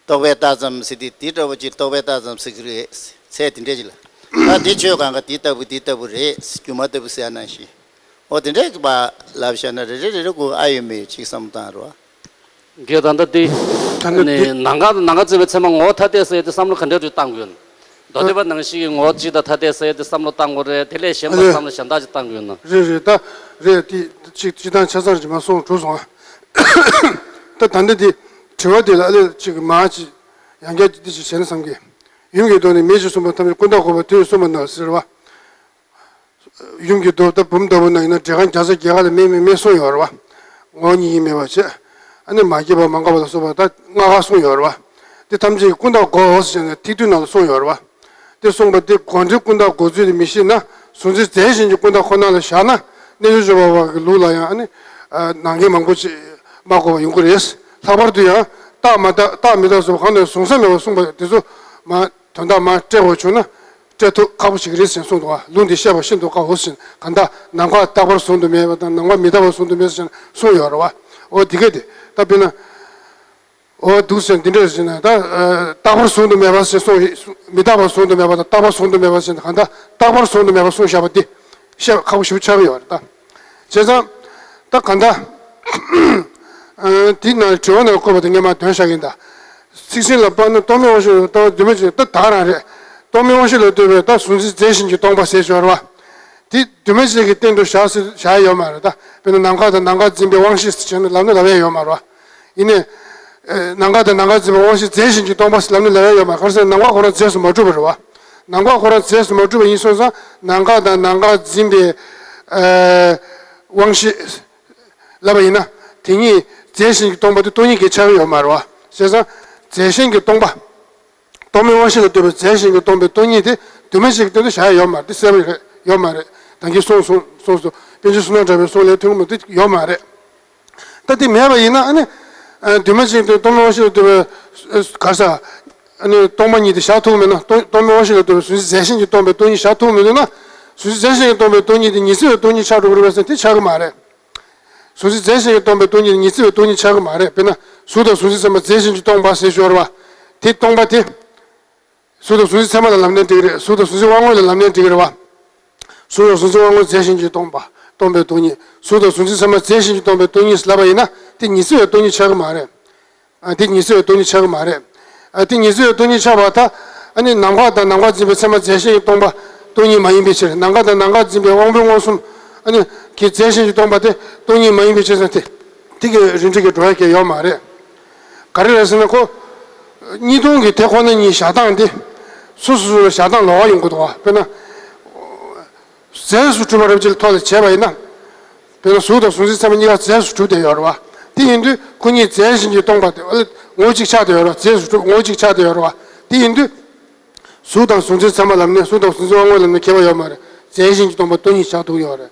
རྟོག་པས་བཏགས་ཙམ་ཟེར་དུས་དེ་འདྲ་བོ་ཅིག་རྟོག་པས་བཏགས་ཙམ་ཟེར་གི་རེད། ཚད་དེ་འདྲས་ཅིག་ལ། ད་དེ་ཆོས་གང་ག་དེ་ལྟ་བུ་དེ་ལྟ་བུ་རེད། སྒྱུ་མ་ལྟ་བུ་ཟེར་ཡ་ནང་བཞིན། ཨོ་དེ་འདྲས་པ་ལབ་བཞག་ན་རེ་རེ་རེ་རེ་གོ་ཨ་ཡོད་མེད་ཅིག་བསམ་བཏང་རོགས། འགས་ད་ལྟ་དེ། ད་ནི་ནི་དེ། ནམ་མཁའ་དང་ནམ་མཁའ་འཛིན་པའི་ཚད་མ་ངོ་བོ་ཐ་དད་ཟེར་ཡ་དེ་བསམ་བློ་ག་འདྲ་རེ་བཏང་དགོས་ན། མདོ་སྡེ་པ་ནང་བཞིན་གྱི་ངོ་བོ་གཅིག་དང་ཐ་དད་ཟེར་ཡ་དེ་བསམ་བློ་བཏང་དགོས་རེད། དེ་ལས་གཞན་པ་རེད། བསམ་བློ་གཞན་དག་ཅིག་བཏང་དགོས་ན། རེད་རེད་ད། རེད་དེ་གཅིག་སྤྱིར་བཏང་ཆ་ཚང་རྗེས་མ་སོང་གྲུབ་སོང་ཨ། ད་ད་འདི་དེ་དྲི་བ་དེ་ལ་ཨ་ལས་གཅིག་མ་གཅིག་ཡང་བསྐྱར་འདི་ཅིག་བྱས་ན་བསམ་གི། ཡུམ་གྱི་མདོ་ནི་མེད་ཅེས་གསུངས་པ་ཐམས་ཅད་ཀུན་བརྟགས་འགོག་པའི་མཐུས་གསུངས་པ་ན་ཟེར་བ། ཡུམ་གྱི་མདོ་ད་བུམ་ལྟ་བུ་ན་ཡིན་ན་འགྲེལ་ཁང་བརྒྱ་རྩ་བརྒྱད་ཀ་ལ་མེད་མེད་མེད་གསུངས་ཡོད་རེད་བ། ངོ་བོ་ཉིད་ཡིན་མེད་པ་བྱས། ཨ་ནི་མ་སྐྱེས་པ་མ་འགགས་པ་ལ་སོགས་པ་ད་ལྔ་ཀ་གསུངས་ཡོད་རེད་བ། དེ་ཐམས་ཅད་ཀྱི་ཀུན་བརྟགས་འགོག་ཟེར་ནས་ཐིག་བསྡུས་ནང་ལ་གསུངས་ཡོད་རེད་བ། དེ་གསུངས་པ་དེ་དགོངས་འགྲེལ་ཀུན་བརྟགས་འགོག་ཚུལ་དེ་མི་ཤེས་ན་གཟུང་འཛིན་རྫས་གཞན་གྱི་ཀུན་བརྟགས་ཁོ་ན་ལ་བཞག་ན་རྣལ་འབྱོར་སྤྱོད་པ་པ་གི་ལུགས་ལ་ཡང་ཨ་ནི། ནང་འགལ་མང་པོ་ཅིག་མ་གོ་བ་ཡོང་གི་རེད། ལྷག་པར་དུ་ཡང་རྟགས་མ་རྟགས་རྟགས་མི་རྟག་སོགས་གང་དུ་གཟུང་ས་མེད་པར་གསུངས་པ་དེ་ཚོ་མ་དོན་དག་མ་སྤྲད་དགོས་བྱུང་ན། སྤྲད་ཐུབ་ཁག་པོ་ཞིག་རེད་ཟེར་གསུངས་འདུག་བ། ལུང་འདི་བཤད་པ་ཤིན་ཏུ་དཀའོ་ཟེར། གང་ལྟར་ནམ་མཁའ་རྟག་པར་གཟུང་དུ་མེད་པ་དང་ནམ་མཁའ་མི་རྟག་པར་གཟུང་དུ་མེད་ཟེར་གསུངས་ཡོད་རེད་བ། འོ་འདི་སྐད་དེ་ད་དཔེར་ན། འོ་འདུག་ཟེར་འདི་འདྲ་ཟེར་ན་ད་རྟག་པར་གཟུང་དུ་མེད་པ་ཟེར་གསུངས། མི་རྟག་པར་གཟུང་དུ་མེད་པ་དང་རྟག་པར་གཟུང་དུ་མེད་པ་ཟེར་ན་གང་ལྟར་རྟག་པར་གཟུང་དུ་མེད་པ་གསུངས་བཞག་པ་འདི་བཤད་པ་ཁག་པོ་ཞེ་པོ་ཆགས་ཀྱི་ཡོད་རེད་ད། བྱས་ཙང་། ད་གང་ལྟར། ཨ། དེའི་ནང་དྲི་བ་ནང་བཀོད་པ་དེ་ངས་མར་འདོན་བཞག་གི་ཡིན་ད། ཚིག་ཟིན་ལ་དཔག་ན་རྟོག་མེད་དབང་ཤེས་ལ་ལྟོས་པ་འདུས་མ་བྱས་ད་ད་རང་རེད། རྟོག་མེད་དབང་ཤེས་ལ་ལྟོས་པའི་ད་གཟུང་འཛིན་རྫས་གཞན་གྱིས་སྟོང་པ་ཟེར་ཡོད་རེད་བ། དེ་འདུས་མ་བྱས་ཀྱི་སྟེང་དུ་བཞག་ཟེར་བཞག་ཡ་ཡོད་མ་རེད་ད། དཔེར་ན་ནམ་མཁའ་དང་ནམ་མཁར་འཛིན་པའི་དབང་ཤེས་ཟེར་བྱས་ན་ལབ་ན་ལབ་ཡ་ཡོད་མ་རེད་བ། ཡིན་ནའི། ཨ། ནམ་མཁའ་དང་ནམ་མཁར་འཛིན་པའི་དབང་ཤེས་རྫས་གཞན་གྱིས་སྟོང་པ་ཟེར་ལབ་ན་ལབ་ཡ་ཡོད་མ་རེད། ག་རེ་ཟེར་ན་ནམ་མཁའ་ཁོ་རང་རྫས་སུ་མ་གྲུབ་པ་རེད་བ། ནམ་མཁའ་ཁོ་རང་རྫས་སུ་མ་གྲུབ་པ་ཡིན་སོང་ཙང་ནམ་མཁའ་དང་ནམ་མཁར་འཛིན་པའི། ཨ། དབང་ཤེས། ལབ་པ་ཡིན་ན། དེ་གཉིས་རྫས་གཞན་གྱིས་སྟོང་པ་དེ་སྟོང་ཉིད་ཀྱི་ཆགས་ཀྱི་ཡོད་མ་རེད་བ། བྱས་ཙང་། རྫས་གཞན་གྱིས་སྟོང་པ། རྟོག་མེད་དབང་ཤེས་ལ་ལྟོས་པའི་རྫས་གཞན་གྱིས་སྟོང་པའི་སྟོང་ཉིད་དེ་འདུས་མ་བྱས་ཀྱི་སྟེང་དུ་བཞག་ཡ་ཡོད་མ་རེད། དེ་གསལ་པོ་རེད་ཡོད་མ་རེད། ད་གིན་གསུངས་སོང་གསུངས་སོང་། པཎ་ཆེན་བསོད་ནམས་གྲགས་པའི་གསུང་ལས་ཐོན་གྱི་མ་དེ་ཡོད་མ་རེད། ད་དེ་མེད་པ་ཡིན་ན་ཨ་ནི། ཨ། འདུས་མ་བྱས་ཀྱི་སྟེང་རྟོག་མེད་དབང་ཤེས་ལ་ལྟོས་པའི། ཨ། ག་རེ་ཟ། ཨ་ནི་སྟོང་པ་ཉིད་དེ་བཞག་ཐུབ་མེད་ན་རྟོག་རྟོག་མེད་དབང་ཤེས་ལ་ལྟོས་པའི་གཟུང་འཛིན་རྫས་གཞན་གྱིས་སྟོང་པའི་སྟོང་ཉིད་བཞག་ཐུབ་མི་འདུག་ན། གཟུང་འཛིན་རྫས་གཞན་གྱིས་སྟོང་པའི་སྟོང་ཉིད་དེ་ཉི་ཚེ་བའི་སྟོང་ཉིད་ཆགས་འགྲོ་གི་རེད་པས་ཟེར་དེ་ཆགས་ཀྱི་མ་རེད། གཟུང་འཛིན་རྫས་གཞན་གྱིས་སྟོང་པའི་སྟོང་ཉིད་ཉི་ཚེ་བའི་སྟོང་ཉིད་ཆགས་ཀྱི་མ་རེད། དཔེར་ན་གཟུགས་དང་གཟུང་འཛིན་ཚད་མ་རྫས་གཞན་གྱིས་སྟོང་པ་ཟེར་ཞོར་བ། དེ་སྟོང་པ་དེ། གཟུགས་དང་གཟུང་འཛིན་ཚད་མ་ལ་ལབ་ནའི་འགྲིག་གི་རེད། གཟུགས་དང་གཟུང་འཛིན་དབང་མངོན་ལ་ལབ་ནའི་འགྲིག་གི་རེད་བ། གཟུགས་དང་གཟུང་འཛིན་དབང་མངོན་རྫས་གཞན་གྱིས་སྟོང་པ། སྟོང་པའི་སྟོང་ཉིད། གཟུགས་དང་གཟུང་འཛིན་ཚད་མ་རྫས་གཞན་གྱིས་སྟོང་པའི་སྟོང་ཉིད་ལབ་པ་ཡིན་ན་དེ་ཉི་ཚེ་བའི་སྟོང་ཉིད་ཆགས་ཀྱི་མ་རེད། ཨ། དེ་ཉི་ཚེ་བའི་སྟོང་ཉིད་ཆགས་ཀྱི་མ་རེད། ཨ། དེ་ཉི་ཚེ་བའི་སྟོང་ཉིད་ཆགས་པ་ད། ཨ་ནི་ནམ་མཁའ་དང་ནམ་མཁར་འཛིན་པའི་ཚད་མ་རྫས་གཞན་གྱིས་སྟོང་པ་སྟོང་ཉིད་མ་ཡིན་པའི་ཕྱིར། ནམ་མཁའ་དང་ནམ་མཁར་འཛིན་པའི་དབང་པོའི་མངོན་སུམ། ཨ་ནི། གི་རྫས་གཞན་གྱིས་སྟོང་པ་དེ་སྟོང་ཉིད་མ་ཡིན་པའི་ཕྱིར་ཟེར་དེ། དེ་གི་རིགས་འགྲེ་གི་འགྲོ་ཡ་གི་ཡོད་མ་རེད། ག་རེ་རེད་ཟེར་ན་ཁོ། གཉིས་སྟོང་གི་དེ་ཁོ་ན་གཉིས་བཞག་སྟངས་དེ། སོ་སོ་སོ་ལ་བཞག་སྟངས་ལོགས་ཀ་ཡོང་གི་འདུག་བ། དཔེར་ན། རྫས་སུ་གྲུབ་པ་རབ་ཅིག་ལ་ཐོག་ལ་བྱས་པ་ཡིན་ན། དཔེར་ན་གཟུགས་དང་གཟུང་འཛིན་ཚད་མ་གཉིས་ཀ་རྫས་སུ་གྲུབ་བསྡད་ཡོད་རེད་བ། དེ་ཡིན་དུས་ཁོ་གཉིས་རྫས་གཞན་གྱིས་སྟོང་པ་དེ་ཨ་ལས་ངོ་བོ་གཅིག་ཆགས་བསྡད་ཡོད་རེད་བ། རྫས་སུ་གྲུབ་ངོ་བོ་གཅིག་ཆགས་བསྡད་ཡོད་རེད་བ། དེ་ཡིན་དུས། གཟུགས་དང་གཟུང་འཛིན་ཚད་མ་ལབ་ནས་གཟུགས་དང་གཟུང་འཛིན་དབང་མངོན་ལབ་ནས་ཁྱད་པར་ཡོད་མ་རེད། རྫས་གཞན་གྱིས་སྟོང་པ་སྟོང་ཉིད་ཆགས་ཐུབ་ཡོད་རེད།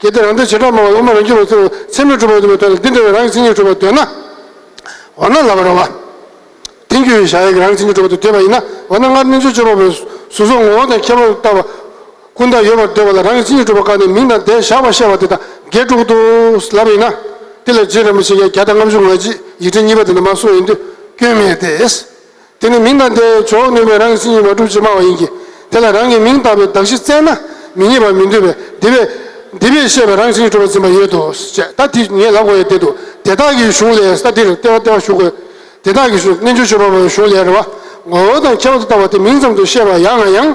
གལ་ཏེ་རང་འདོད་བྱེ་བྲག་སྨྲ་བ་སློབ་མ་རང་རྒྱུད་པ་ཚོས་ཚད་མས་གྲུབ་པ་དུ་མའི་དོན་ལ་འདི་འདྲ་བའི་རང་གི་མཚན་ཉིད་གྲུབ་པ་འདོད་ན། འོ་ན་ལབ་པ་རེད་བ། ཐལ་འགྱུར་བའི་བཞག་ཡས་ཀྱི་རང་གི་མཚན་ཉིད་གྲུབ་པ་དུ་འདོད་པ་ཡིན་ན། འོ་ན་སྔར་རྣལ་འབྱོར་སྤྱོད་པ་པོས་གཟུགས་སོགས་ངོ་བོ་དང་ཁྱད་པར་དུ་བཏགས་པ་ཀུན་བཏགས་ཡོད་པར་འདོད་པ་ལ་རང་གི་མཚན་ཉིད་གྲུབ་པ་བཀག་ནས་མིང་དང་བརྡས་བཞག་པ་བཤད་པ་དེ་དང་འགལ་འགྲོ་གི་འདུག་ལབ་པ་ཡིན་ན། དེ་ལ་རྗེ་རིན་པོ་ཆེ་གིས་བརྒྱ་དང་ལྔ་བཅུ་ང་གཅིག་ཡིག་ཕྲེང་གཉིས་པ་དེ་ནས་མར་གསུངས་ཡོང་དུས་སྐྱོན་མེད་དེ། དེ་ནི་མིང་དང་བརྡས་འཇོག་ནུས་པའི་རང་གི་མཚན་ཉིད་མ་གྲུབ་ཅེས་སྨྲ་བ་ཡིན་གྱི། དེ་ལ་རང་གི་མིང་བཏགས་པའི་གདགས་གཞི་བཙལ་ན་མི་རྙེད་པར་མི་འདོད་པས། འདི་བས། འདི་བས་བཤད་པའི་རང་གི་མཚན་ཉིད་གྲུབ་པར་འཛིན་པ་ཡོད་དོ། ཅེས་ད་དེ་ངས་ལབ་དགོས་ཡ་དེ་འདུག་དེ་དག་གི་གཞུང་ལས་ས་འདིར་ལྟེ་བ་ལྟེ་བ་ཞུ་དགོས། དེ་དག་གི་གཞུང་རྣལ་འབྱོར་སྤྱོད་པ་པོའི་གཞུང་ལས་རེད་བ། ངོ་བོ་དང་ཁྱད་པར་དུ་བཏགས་པ་དེ་མིང་ཙམ་དུ་བཤད་པ་ཡང་ང་ཡང་།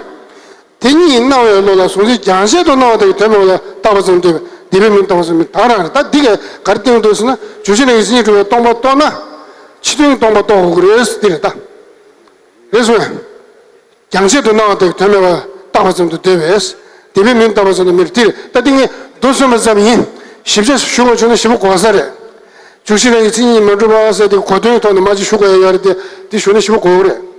དེ་ཉིད་སྣང་བའི་བློ་ལ་གཟུང་འཛིན་རྒྱང་ཆད་དུ་སྣང་བ་དེ་གི་དོན་མེད་པ་ལ་བཏགས་པ་ཙམ་འདོད་པས། འདི་བས་མིང་བཏགས་པ་ཙམ་མིན་ད་རང་རེད། ད་འདི་གས་ག་རེ་སྟོན་འདུག་ཟེར་ན། འཇུག་ཤེས་རང་གི་མཚན་ཉིད་གྲུབ་པའི་སྟོང་པ་རྟོགས་ན། ཕྱི་དོན་སྟོང་པ་རྟོགས་དགོས་ཀྱི་རེད། འདི་རེད་ད། རེད་སོང་ངས། རྒྱང་ཆད་དུ་སྣང་བ་དེ་གི་དོན་མེད་པ་བཏགས་པ་ཙམ་དུ་འདོད་པས། འདི་བས་མིང་བཏགས་པ་ཙམ་དུ་མིན། འདི་རེད་ད། འདི་ངས་མདོ་གསུངས་པ་ཙམ་ཡིན། ཞིབ་ཆ་ཞུ་དགོས་བྱུང་ན་ཞིབ་པོ་གོ་ས་རེད། འཇུག་ཤེས་རང་གི་མཚན་ཉིད་མ་གྲུབ་པ་ཟེར་དེ་གོ་དོན་ཐོག་ནས་མ་ཅིག་ཞུ་དགོས་ཡ་ཡོད་རེད་དེ། འདི་ཞུ་ན་ཞིབ་པོ་གོ་གི་རེད།